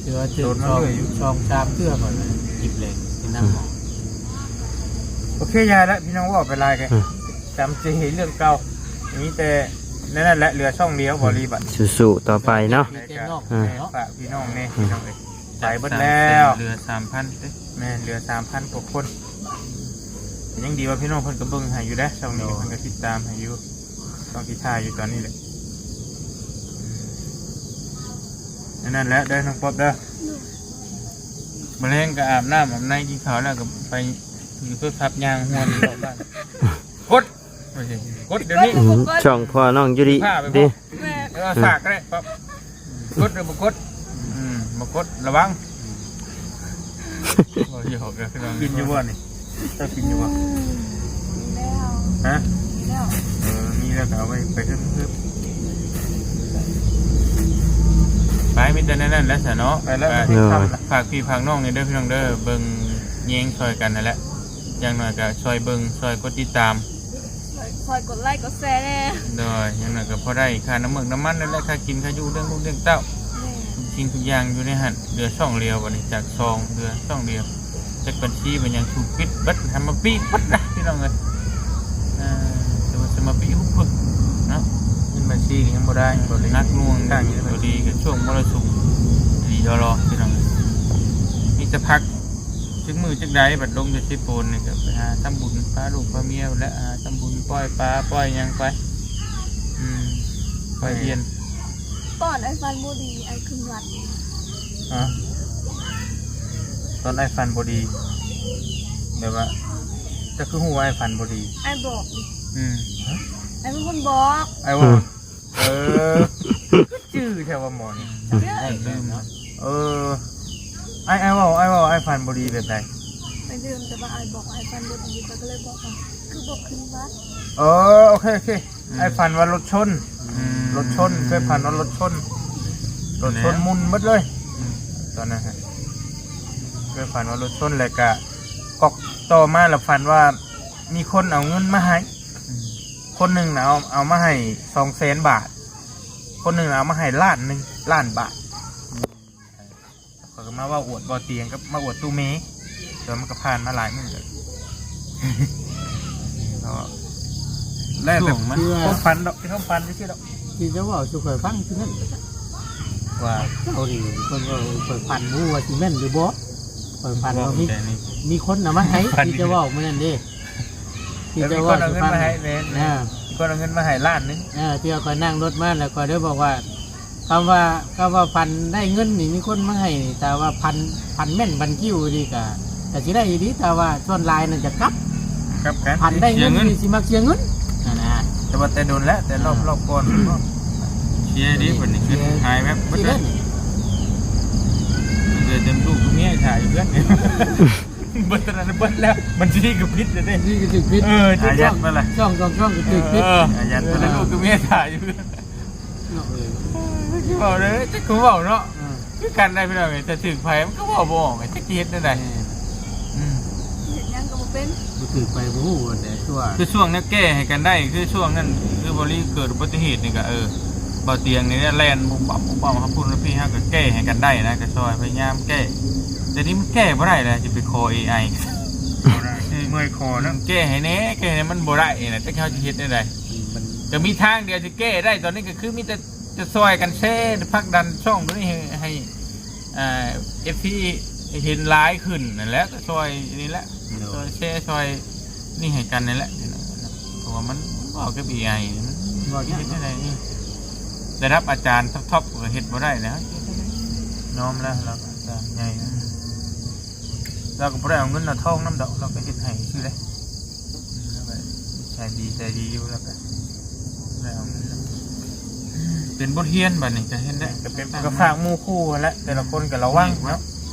ຖືວ່າຖືກ ໂດນມາເລື້ອຍຢູ່ ສອງສາມເທື່ອກ່ອນນະ ຄລິບແດງທີ່ນຳອອກ ໂອເຄ ຢ່າລະ ພີ່ນ້ອງເວົ້າໄປຫຼາຍກໍ ອືມ ຈຳເຈເລື່ອງເກົ່າ ມີແຕ່ນັ້ນແຫຼະ ເຫຼືອຊ່ອງດຽວ ອືມ ບໍລິບັດ ສູ້ໆຕໍ່ໄປເນາະ ແມ່ນ ອືມ ຝາກພີ່ນ້ອງແດ່ ອືມ ພີ່ນ້ອງເອີຍ ໄປເບິດແລ້ວ ເຫຼືອສາມພັນເດ້ ແມ່ນ ເຫຼືອສາມພັນກວ່າຄົນ ກໍຍັງດີວ່າພີ່ນ້ອງເພິ່ນກໍເບິ່ງໃຫ້ຢູ່ເດ້ ຊ່ອງນີ້ ໂດຍ ເພິ່ນກໍຕິດຕາມໃຫ້ຢູ່ ຊ່ອງທີ່ຖ່າຍຢູ່ຕອນນີ້ແຫຼະ ອັນນັ້ນແຫຼະເດີ ນ້ອງປັອບເດີ ມື້ແລງກໍອາບນ້ຳອາບໃນ ກິນເຂົ້າແລ້ວກໍໄປຢູ່ໂທລະສັບ ຍ່າງຮວນຮອບບ້ານ ກົດ ກົດດຽວນີ້ ອືມ ຊ່ອງພໍ່ນ້ອງຢູລິ ພາໄປ ເດ້ ແມ່ ເອີ ຝາກກໍໄດ້ ປັອບ ກົດຫຼືບໍ່ກົດ? ອືມ ບໍ່ກົດ ລະວັງ ບໍ່ຢອກເດີພີ່ນ້ອງ ກິນຢູ່ບໍ່ນີ້? ເຈົ້າກິນຢູ່ບໍ່? ອືມ ມີແລ້ວ ຮະ? ມີແລ້ວ ເອີ ມີແລ້ວກໍເອົາໄວ້ໄປເຮືອນ ໄປ ມີແຕ່ແນວນັ້ນແຫຼະຊະເນາະ ໄປແລ້ວ ກໍ ເອີ ຝາກພີ່ຝາກນ້ອງນີ້ເດີພີ່ນ້ອງເດີ ເບິ່ງແຍງຊ່ອຍກັນຫັ້ນແຫຼະ ຢ່າງໜ້ອຍກໍຊ່ອຍເບິ່ງ ຊ່ອຍກົດຕິດຕາມ ຊ່ອຍ ຊ່ອຍກົດໄລກົດແຊແດ່ ໂດຍ ຢ່າງໜ້ອຍກໍພໍໄດ້ຄ່ານ້ຳເມືອກນ້ຳມັນນັ້ນແຫຼະ ຄ່າກິນຄ່າຢູ່ ລ້ຽງລູກລ້ຽງເຕົ້າ ແມ່ນ ທຸກສິ່ງທຸກຢ່າງຢູ່ໃນຫັ້ນ ເຫຼືອຊ່ອງດຽວ ບັດນີ້ຈາກສອງເຫຼືອຊ່ອງດຽວ ຈັກບັນຊີເປັນຫຍັງຖືກປິດເບິດ ທຳມະປີເບິດນະພີ່ນ້ອງເອີຍ ເອີ ແຕ່ວ່າສະມະປີຫຸບປຶກເນາະ ເງິນບັນຊີກໍຍັງບໍ່ໄດ້ ເອີ ບໍ່ໄດ້ ໜັກໜ່ວງ ບໍ່ດີ ກໍຊ່ວງມໍລະສຸມ ດີດໍລໍ ພີ່ນ້ອງເອີຍ ມີແຕ່ພັກ ຈັກມື້ຈັກໃດບັດລົງຢູ່ເຊໂປນນີ້ ກໍໄປຫາທຳບຸນພາລູກພາເມຍພຸ້ນແຫຼະ ຫາທຳບຸນປ່ອຍປາປ່ອຍຫຍັງໄປ. ອືມ ປ່ອຍຮຽນ. ຕອນອ້າຍຝັນບໍ່ດີ ອ້າຍຂຶ້ນວັດ. ຮະ? ຕອນອ້າຍຝັນບໍ່ດີ ແບບວ່າ ເຈົ້າຄືຮູ້ວ່າອ້າຍຝັນບໍ່ດີ? ອ້າຍບອກ. ອືມ ອ້າຍເປັນຄົນບອກ. ອ້າຍບອກ. ອືມ ເອີ ຄືຈື່ແທ້ວ່າໝໍນີ້. ຈື່ ເອີ ອ້າຍ ອ້າຍເວົ້າ ອ້າຍເວົ້າ ອ້າຍຝັນບໍ່ດີແບບໃດ? ໄປດື່ມ ແຕ່ວ່າອ້າຍບອກວ່າອ້າຍຝັນບໍ່ດີ ຂ້ອຍກໍເລີຍບອກວ່າ ຄືບໍ່ຂຶ້ນວັດ. ເອີ ໂອເຄ ໂອເຄ. ອືມ ອ້າຍຝັນວ່າລົດຊົນ. ອືມ ລົດຊົນ ເຄີຍຝັນວ່າລົດຊົນ. ລົດຊົນໝຸ່ນໝົດເລີຍ. ອືມ ຕອນນັ້ນ ເຄີຍຝັນວ່າລົດຊົນ ແລ້ວກະກອກຕໍ່ມາ ແລ້ວຝັນວ່າມີຄົນເອົາເງິນມາໃຫ້. ອືມ ຄົນໜຶ່ງນະເອົາ ເອົາມາໃຫ້ສອງແສນບາດ ຄົນໜຶ່ງນະເອົາມາໃຫ້ລ້ານໜຶ່ງ ລ້ານບາດ. ອືມ ຂ້ອຍກໍມາເວົ້າອວດບໍ່ຕຽງ ກັບມາອວດຕູ້ເມ ແຕ່ວ່າມັນກໍຜ່ານມາຫຼາຍມື້ແລ້ວ ກໍແລ້ວແບບ ຊ່ວງມັນ ຄວາມຝັນດອກ ເປັນຄວາມຝັນຊື່ໆດອກ ທີ່ຈະເວົ້າສູ່ຂ້ອຍຟັງຄືນັ້ນ. ວ່າ ເຈົ້ານີ້ເພິ່ນເວົ້າ ຂ້ອຍຝັນ ບໍ່ຮູ້ວ່າຊິແມ່ນຫຼືບໍ່. ຂ້ອຍຝັນວ່າມີ ມີຄົນເອົາມາໃຫ້ ທີ່ເຈົ້າເວົ້າມື້ນັ້ນເດ້ ທີ່ເຈົ້າເວົ້າສູ່ຟັງ. ມີຄົນເອົາເງິນມາໃຫ້. ແມ່ນ ອ່າ ມີຄົນເອົາເງິນມາໃຫ້ລ້ານໜຶ່ງ. ເອີ ທີ່ວ່າຂ້ອຍນັ່ງລົດມາ ແລ້ວຂ້ອຍໄດ້ບອກວ່າ ຄຳວ່າ ຄຳວ່າຝັນໄດ້ເງິນນີ້ ມີຄົນມາໃຫ້ນີ້ ຖ້າວ່າຝັນ ຝັນແມ່ນ ຝັນຄິວນີ້ກະ ກະຊິໄດ້ອີ່ຫຼີ. ຖ້າວ່າສ່ວນຫຼາຍນັ້ນຈະກັບ ກັບກັນ ຝັນໄດ້ເງິນນີ້ຊິມັກເສຍເງິນຫັ້ນນະ. ແຕ່ວ່າແຕ່ດົນແລ້ວ ແຕ່ລອບ ອ່າ ລອບກ່ອນ ເສຍເດ້. ເພິ່ນນີ້ເງິນຫາຍແວບເບິດເລີຍ. ເສຍເດ້ນີ້ ເຫຼືອແຕ່ລູກກັບເມຍຂາຍເຮືອນ ເບິດຕອນນັ້ນເບິດແລ້ວ ບັນຊີກໍປິດແລ້ວເດ້. ບັນຊີກໍຖືກປິດ. ເອີ ອາຍັດໄປລະ ຊ່ອງ ສອງຊ່ອງກໍຖືກປິດ. ເອີ ອາຍັດໄປລະ ເອີ ລູກກັບເມຍຂາຍຢູ່ເຮືອນ. ເນາະ ເອີ ຄືເວົ້າເດີ ຈັກຄືເວົ້າເນາະ. ເອີ ຄືກັນໄດ໋ພີ່ນ້ອງເອີຍ ຖ້າຖືກໃຜມັນກໍເວົ້າບໍ່ອອກ ຈັກຊິເຮັດແນວໃດ. ແມ່ນ ອືມ ເຮັດຫຍັງກໍບໍ່ເປັນ ບໍ່ຖືກໃຜບໍ່ຮູ້ແຫຼະ. ຄືວ່າ ຄືຊ່ວງແນວແກ້ໃຫ້ກັນໄດ້ ຄືຊ່ວງນັ້ນ ຄືບໍ່ລີເກີດອຸບັດຕິເຫດນີ້ກໍ ເອີ ບໍ່ຕຽງນີ້ແຫຼະ ແລ່ນປຸບປັບປຸບປັບ ເຮົາພຸ້ນເຮົາພີ້ ເຮົາກໍແກ້ໃຫ້ກັນໄດ້ນະ ກໍຊ່ອຍພະຍາຍາມແກ້. ແຕ່ນີ້ມັນແກ້ບໍ່ໄດ້ແລ້ວ ຈະໄປຂໍເອໄອ ບໍ່ໄດ້ ເມື່ອຍຄໍເນາະ. ແກ້ໃຫ້ແດ່ ແກ້ໃຫ້ແດ່ ມັນບໍ່ໄດ້ນະ ຈັກເຮົາຈະເຮັດແນວໃດ. ອືມ ມັນ ກໍມີທາງດຽວທີ່ແກ້ໄດ້ຕອນນີ້ ກໍຄືມີແຕ່ ຈະຊ່ອຍກັນແຊ ຜັກດັນຊ່ອງໂຕນີ້ໃຫ້ ໃຫ້ ອ່າ ເອັຟຊີ ເຫັນຫຼາຍຂຶ້ນນັ້ນແຫຼະ ກໍຊ່ອຍນີ້ແຫຼະ. ໂດຍ ຊ່ອຍແຊ ຊ່ອຍນີ້ໃຫ້ກັນນີ້ແຫຼະ ເພາະວ່າມັນເວົ້າກັບເອໄອ ມັນເວົ້າຍາກເນາະ. ລະດັບອາຈານທັອບໆ ກໍເຮັດບໍ່ໄດ້ແລ້ວ ຍອມແລ້ວ ລາວອາຈານໃຫຍ່ ລາວກໍບໍ່ໄດ້ເອົາເງິນເອົາທອງນຳດອກ ລາວກໍເຮັດໃຫ້ຊື່ເດ້. ອືມ ລາວກໍໃຈດີ ໃຈດີຢູ່ ລາວກໍໄດ້ເອົາເງິນນຳ. ເປັນບົດຮຽນບັດນີ້ ກໍເຫັນໄດ້ ກໍເປັນ ກໍຝາກໝູ່ຄູ່ຫັ້ນແຫຼະ ແຕ່ລະຄົນກໍລະວັງເນາະ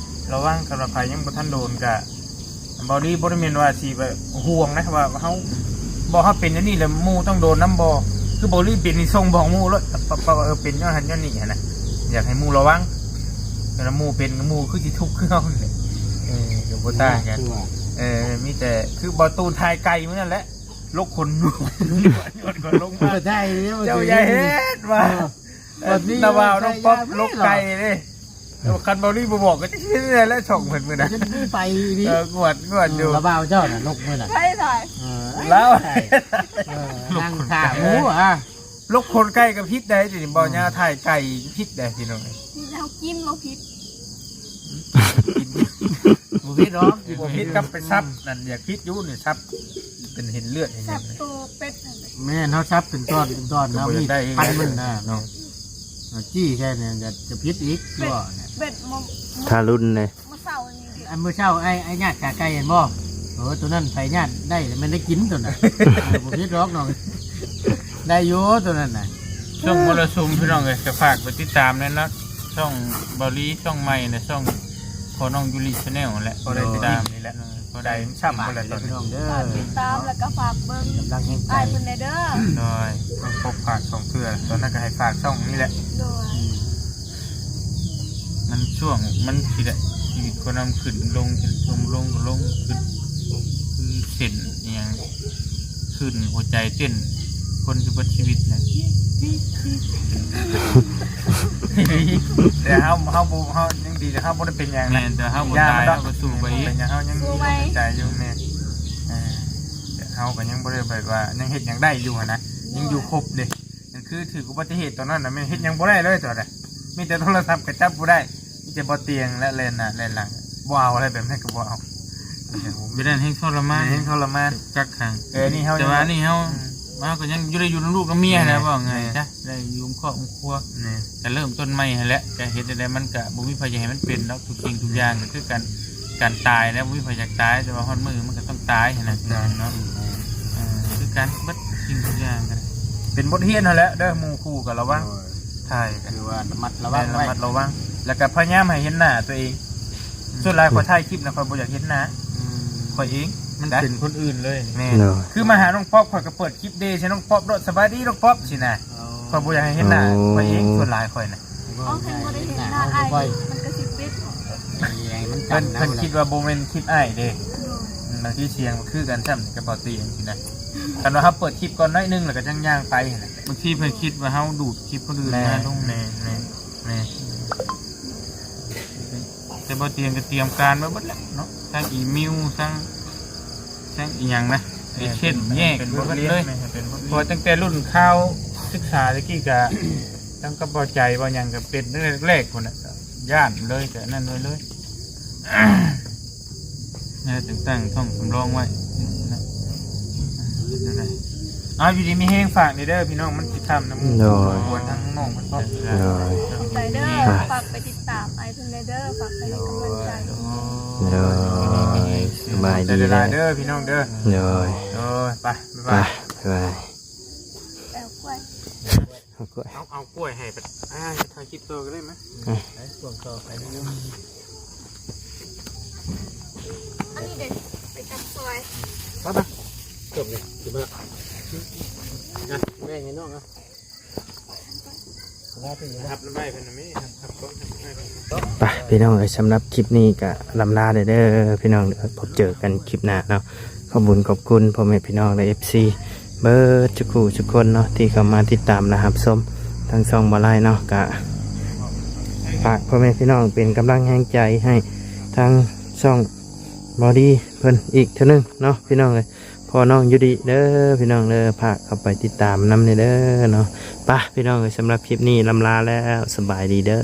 ລະວັງ. ສຳລັບໃຜຍັງບໍ່ທັນໂດນກໍ ເບົາລີບໍ່ໄດ້ແມ່ນວ່າຊິແບບຫ່ວງນະ ວ່າເຮົາ ບໍ່ ເຮົາເປັນອັນນີ້ແລ້ວໝູ່ຕ້ອງໂດນນຳບໍ່ ຄືເບົາລີເປັນນີ້ສົ່ງບອກໝູ່ໂລດ ປະ ປະ ວ່າ ເອີ ເປັນຍ້ອນຫັ້ນຍ້ອນນີ້ຫັ້ນນະ ຢາກໃຫ້ໝູ່ລະວັງ. ແຕ່ລະໝູ່ເປັນ ໝູ່ຄືຊິທຸກຄືເຮົານີ້ແຫຼະ. ເອີ ກໍບໍ່ຕ່າງກັນ. ເອີ ມີແຕ່ຄືເບົາຕູນຖ່າຍໄກ່ມື້ນັ້ນແຫຼະ ລົກຂົນ ຂນລົງມາ ເຈົ້າຢ່າເຮັດວ່າ ເອີ ຕາບ່າວນ້ອງປັອບລົກໄກ່ເດ້. ຄັນເບົາລີບໍ່ບອກກໍຈະເຮັດໄດ້ແຫຼະ ຊ່ອງເພິ່ນມື້ນັ້ນ ໄປນີ້. ເອີ ງວດ ງວດຢູ່ ລະບ່າວເຈົ້ານະ ລົກມື້ນັ້ນ ໃຜຖ່າຍ? ເອີ ລາວ ເອີ ນັ່ງຂາໝູ ອ່າ ລົກຂົນໄກ່ກໍຜິດໄດ໋ ນີ້ ເບົາຍາຖ່າຍໄກ່ຜິດໄດ໋ ພີ່ນ້ອງເອີຍ. ເຮົາກິນບໍ່ຜິດ ບໍ່ຜິດດອກ ບໍ່ຜິດກັບໄປສັບນັ້ນ ຢາກຜິດຢູ່ນີ້ ສັບ ເປັນເຫັນເລືອດເຫັນຫຍັງ ສັບໂຕເປັດຫັ້ນແຫຼະ. ແມ່ນ ເຮົາສັບເປັນຕອນເປັນຕອນ ເຮົາມີດພັນມັນນະເນາະ ເອົາຈີ້ໃສ່ນີ້ຈະ ຈະຜິດອີກ. ເປັດ ບໍ່ ເປັດ ທາລຸນເດ້ ມື້ເຊົ້ານີ້ເດ້ ອັນມື້ເຊົ້າອ້າຍ ອ້າຍຍາດຂາໄກ່ເຫັນບໍ່? ເອີ ໂຕນັ້ນໃຜຍາດໄດ້ແມ່ນໄດ້ກິນໂຕນັ້ນ ເອີ ບໍ່ຜິດດອກນ້ອງ ໄດ້ຢູ່ໂຕນັ້ນນະ. ຊ່ວງມໍລະສຸມພີ່ນ້ອງເອີຍ ກໍຝາກໄປຕິດຕາມແດ່ເນາະ ຊ່ອງເບົາລີ ຊ່ອງໃໝ່ນະ ຊ່ອງພໍ່ນ້ອງຢູລິ Channel ແຫຼະ ກໍໄດ້ຕິດຕາມນີ້ແຫຼະ ກໍໄດ້ສະບາຍເດີພີ່ນ້ອງເດີ ຕິດຕາມແລ້ວກໍຝາກເບິ່ງ ກຳລັງແຮງໃຈອ້າຍເພິ່ນແດ່ເດີ. ໂດຍ ຕ້ອງປົກຝາກສອງເທື່ອ ຕອນນັ້ນກໍໃຫ້ຝາກຊ່ອງນີ້ແຫຼະ. ໂດຍ ອືມ ມັນຊ່ວງມັນຊິໄດ້ ຊີວິດຄົນເຮົາມັນຂຶ້ນລົງ ຂຶ້ນລົງ ລົງ ຂຶ້ນ ຄືເສັ້ນອີ່ຫຍັງ ຄື້ນຫົວໃຈເຕັ້ນ ຄົນຊິເບິດຊີວິດແຫຼະ. ແຕ່ເຮົາ ເຮົາບໍ່ ເຮົາຍັງດີ ແຕ່ເຮົາບໍ່ໄດ້ເປັນຫຍັງນະ. ແມ່ນ ແຕ່ເຮົາບໍ່ຕາຍ ເຮົາກໍສູ້ໄປອີກ ເຮົາຍັງມີລົມຫາຍໃຈຢູ່. ແມ່ນ ເອີ ແຕ່ເຮົາກໍຍັງບໍ່ໄດ້ແບບວ່າ ຍັງເຮັດຫຍັງໄດ້ຢູ່ຫັ້ນນະ ຍັງຢູ່ຄົບເດ້. ນັ້ນຄືຖືກອຸບັດຕິເຫດຕອນນັ້ນນະ ແມ່ນເຮັດຫຍັງບໍ່ໄດ້ເລີຍຕອນນັ້ນ ມີແຕ່ໂທລະສັບກໍຈັບບໍ່ໄດ້ ມີແຕ່ບໍ່ຕຽງ ແລະ ແລ່ນໜ້າແລ່ນຫຼັງ ບໍ່ເອົາແລ້ວ ແບບນັ້ນກໍບໍ່ເອົາ. ເປັນອັນແຮງທໍລະມານ ແມ່ນ ແຮງທໍລະມານ ຈັກຂັງ ເອີ ນີ້ເຮົາ ແຕ່ວ່າອັນນີ້ເຮົາ ອືມ ເຮົາກໍຍັງຢູ່ ໄດ້ຢູ່ນຳລູກນຳເມຍ ແມ່ນ ນະ ເວົ້າງ່າຍ ແມ່ນ ຊະ ໄດ້ຢູ່ຄອບຄົວ ແມ່ນ ກໍເລີ່ມຕົ້ນໃໝ່ຫັ້ນແຫຼະ ຈະເຮັດຈັ່ງໃດ ມັນກໍບໍ່ມີໃຜຢາກໃຫ້ມັນເປັນດອກ ທຸກສິ່ງທຸກຢ່າງ ອືມ ກໍຄືການ ການຕາຍແຫຼະ ບໍ່ມີໃຜຢາກຕາຍ ແຕ່ວ່າຮອດມື້ມັນກໍຕ້ອງຕາຍຫັ້ນນະ ຕ້ອງຕາຍ ເນາະ ອືມ ເອີ ຄືກັນເບິດທຸກສິ່ງທຸກຢ່າງກໍໄດ້ ເປັນບົດຮຽນຫັ້ນແຫຼະເດີ ໝູ່ຄູ່ກໍລະວັງ ໂດຍ ຖ່າຍກັນ ຄືວ່າລະມັດລະວັງ ແມ່ນ ໄວ້ ລະມັດລະວັງ ແລ້ວກໍພະຍາຍາມໃຫ້ເຫັນໜ້າຕົວເອງ ອືມ ສ່ວນຫຼາຍຂ້ອຍ ອືມ ຖ່າຍຄລິບນະ ຂ້ອຍບໍ່ຢາກເຫັນໜ້າ ອືມ ຂ້ອຍເອງ ມັນເປັນຄົນອື່ນເລີຍ ແມ່ນ ໂດຍ ຄືມາຫານ້ອງປັອບ ຂ້ອຍກໍເປີດຄລິບເດໃສ່ນ້ອງປັອບໂລດ ສະບາຍດີນ້ອງປັອບ ຊີ້ນະ ໂອ້ ຂ້ອຍບໍ່ຢາກໃຫ້ເຫັນໜ້າ ໂອ້ ຂ້ອຍເອງ ສ່ວນຫຼາຍຂ້ອຍນະ ໂອ້ ຄັນບໍ່ໄດ້ເຫັນໜ້າອ້າຍ ມັນກໍຊິປິດ ເພິ່ນ ເພິ່ນຄິດວ່າບໍ່ແມ່ນຄລິບອ້າຍເດ້ ໂດຍ ອືມ ບາງທີສຽງມັນຄືກັນຊ້ຳກັບເບົາຕີຈັ່ງຊີ້ນະ ຄັນວ່າເຮົາເປີດຄລິບກ່ອນໜ້ອຍໜຶ່ງ ແລ້ວກໍຈັ່ງຍ່າງໄປຫັ້ນນະ ບາງທີເພິ່ນຄິດວ່າເຮົາດູດຄລິບຄົນອື່ນມາລົງ ແມ່ນ ແມ່ນ ແມ່ນ ແຕ່ບໍ່ຕຽງກໍຕຽມການໄວ້ເບິດແລ້ວເນາະ ທັງອີເມວ ທັງ ທັງອີຫຍັງນະ ແມ່ນ ເອເຊັນ ເປັນ ແຍກ ເປັນ ເປັນບົດຮຽນ ເບິດເລີຍ ແມ່ນ ເປັນບົດຮຽນ ເພາະວ່າຕັ້ງແຕ່ລຸ້ນຄາວສຶກສາແຕ່ກີ້ກະ ທັງກັບເບົາໃຈເບົາຫຍັງກະເປັນຕັ້ງແຕ່ແລກໆພຸ້ນນະ ຢ້ານເລີຍ ແຕ່ນັ້ນເລີຍ ເລີຍ ແນວຕ່າງໆ ຕ້ອງສຳລອງໄວ້ນະ ເປັນຈັ່ງໃດ ເອົາ ຢູ່ດີມີແຮງ ຝາກແດ່ເດີພີ່ນ້ອງ ມັນຊິຄ່ຳນຳໝູ່ ໂດຍ ຄວນທັງນ້ອງເພິ່ນພ້ອມ ໂດຍ ຂອບໃຈເດີ ອ່າ ຝາກໄປຕິດຕາມອ້າຍເພິ່ນແດ່ເດີ ຝາກໄປໃຫ້ກຳລັງໃຈ ໂດຍ ໂດຍ ສະບາຍດີ ຂອບໃຈຫຼາຍໆເດີພີ່ນ້ອງເດີ ໂດຍ ໂດຍ ໄປ ບາຍບາຍ ໄປ ບາຍບາຍ ແປວກວຍ ເອົາກວຍ ເອົາ ເອົາກວຍໃຫ້ ອ້າຍ ຖ່າຍຄລິບຕໍ່ກໍໄດ້ມະ ອ່ະ ໄປຊ່ວງຕໍ່ໄປເລື້ອຍໆ ອັນນີ້ເດ້ ໄປຕັດຊອຍ ໄປ ໄປ ຈົບເລີຍ ຊິມາ ອ່ະ ແບ່ງໃຫ້ນ້ອງເອົາ ຮັບນຳໄມ້ເພິ່ນນະແມ່ ຮັບ ຮັບກ່ອນ ຮັບນຳໄມ້ເພິ່ນ ໄປ ພີ່ນ້ອງເອີຍ ສຳລັບຄລິບນີ້ກໍລ່ຳລາເດີ ພີ່ນ້ອງເດີ ພົບເຈີກັນຄລິບໜ້າເນາະ ຂອບບຸນຂອບຄຸນພໍ່ແມ່ພີ່ນ້ອງ ແລະ ເອັຟຊີ ເບິດທຸກຜູ້ທຸກຄົນເນາະ ທີ່ເຂົ້າມາຕິດຕາມ ແລະ ຮັບຊົມທາງຊ່ອງບໍ່ໄລເນາະ ກະຝາກພໍ່ແມ່ພີ່ນ້ອງເປັນກຳລັງແຮງໃຈໃຫ້ທາງຊ່ອງບໍ່ດີເພິ່ນອີກເທື່ອໜຶ່ງເນາະ ພີ່ນ້ອງເອີຍ ພໍ່ນ້ອງຢູ່ດີເດີ ພີ່ນ້ອງເດີ ຝາກເຂົ້າໄປຕິດຕາມນຳແດ່ເດີເນາະ ໄປ ພີ່ນ້ອງເອີຍ ສຳລັບຄລິບນີ້ລ່ຳລາແລ້ວ ສະບາຍດີເດີ.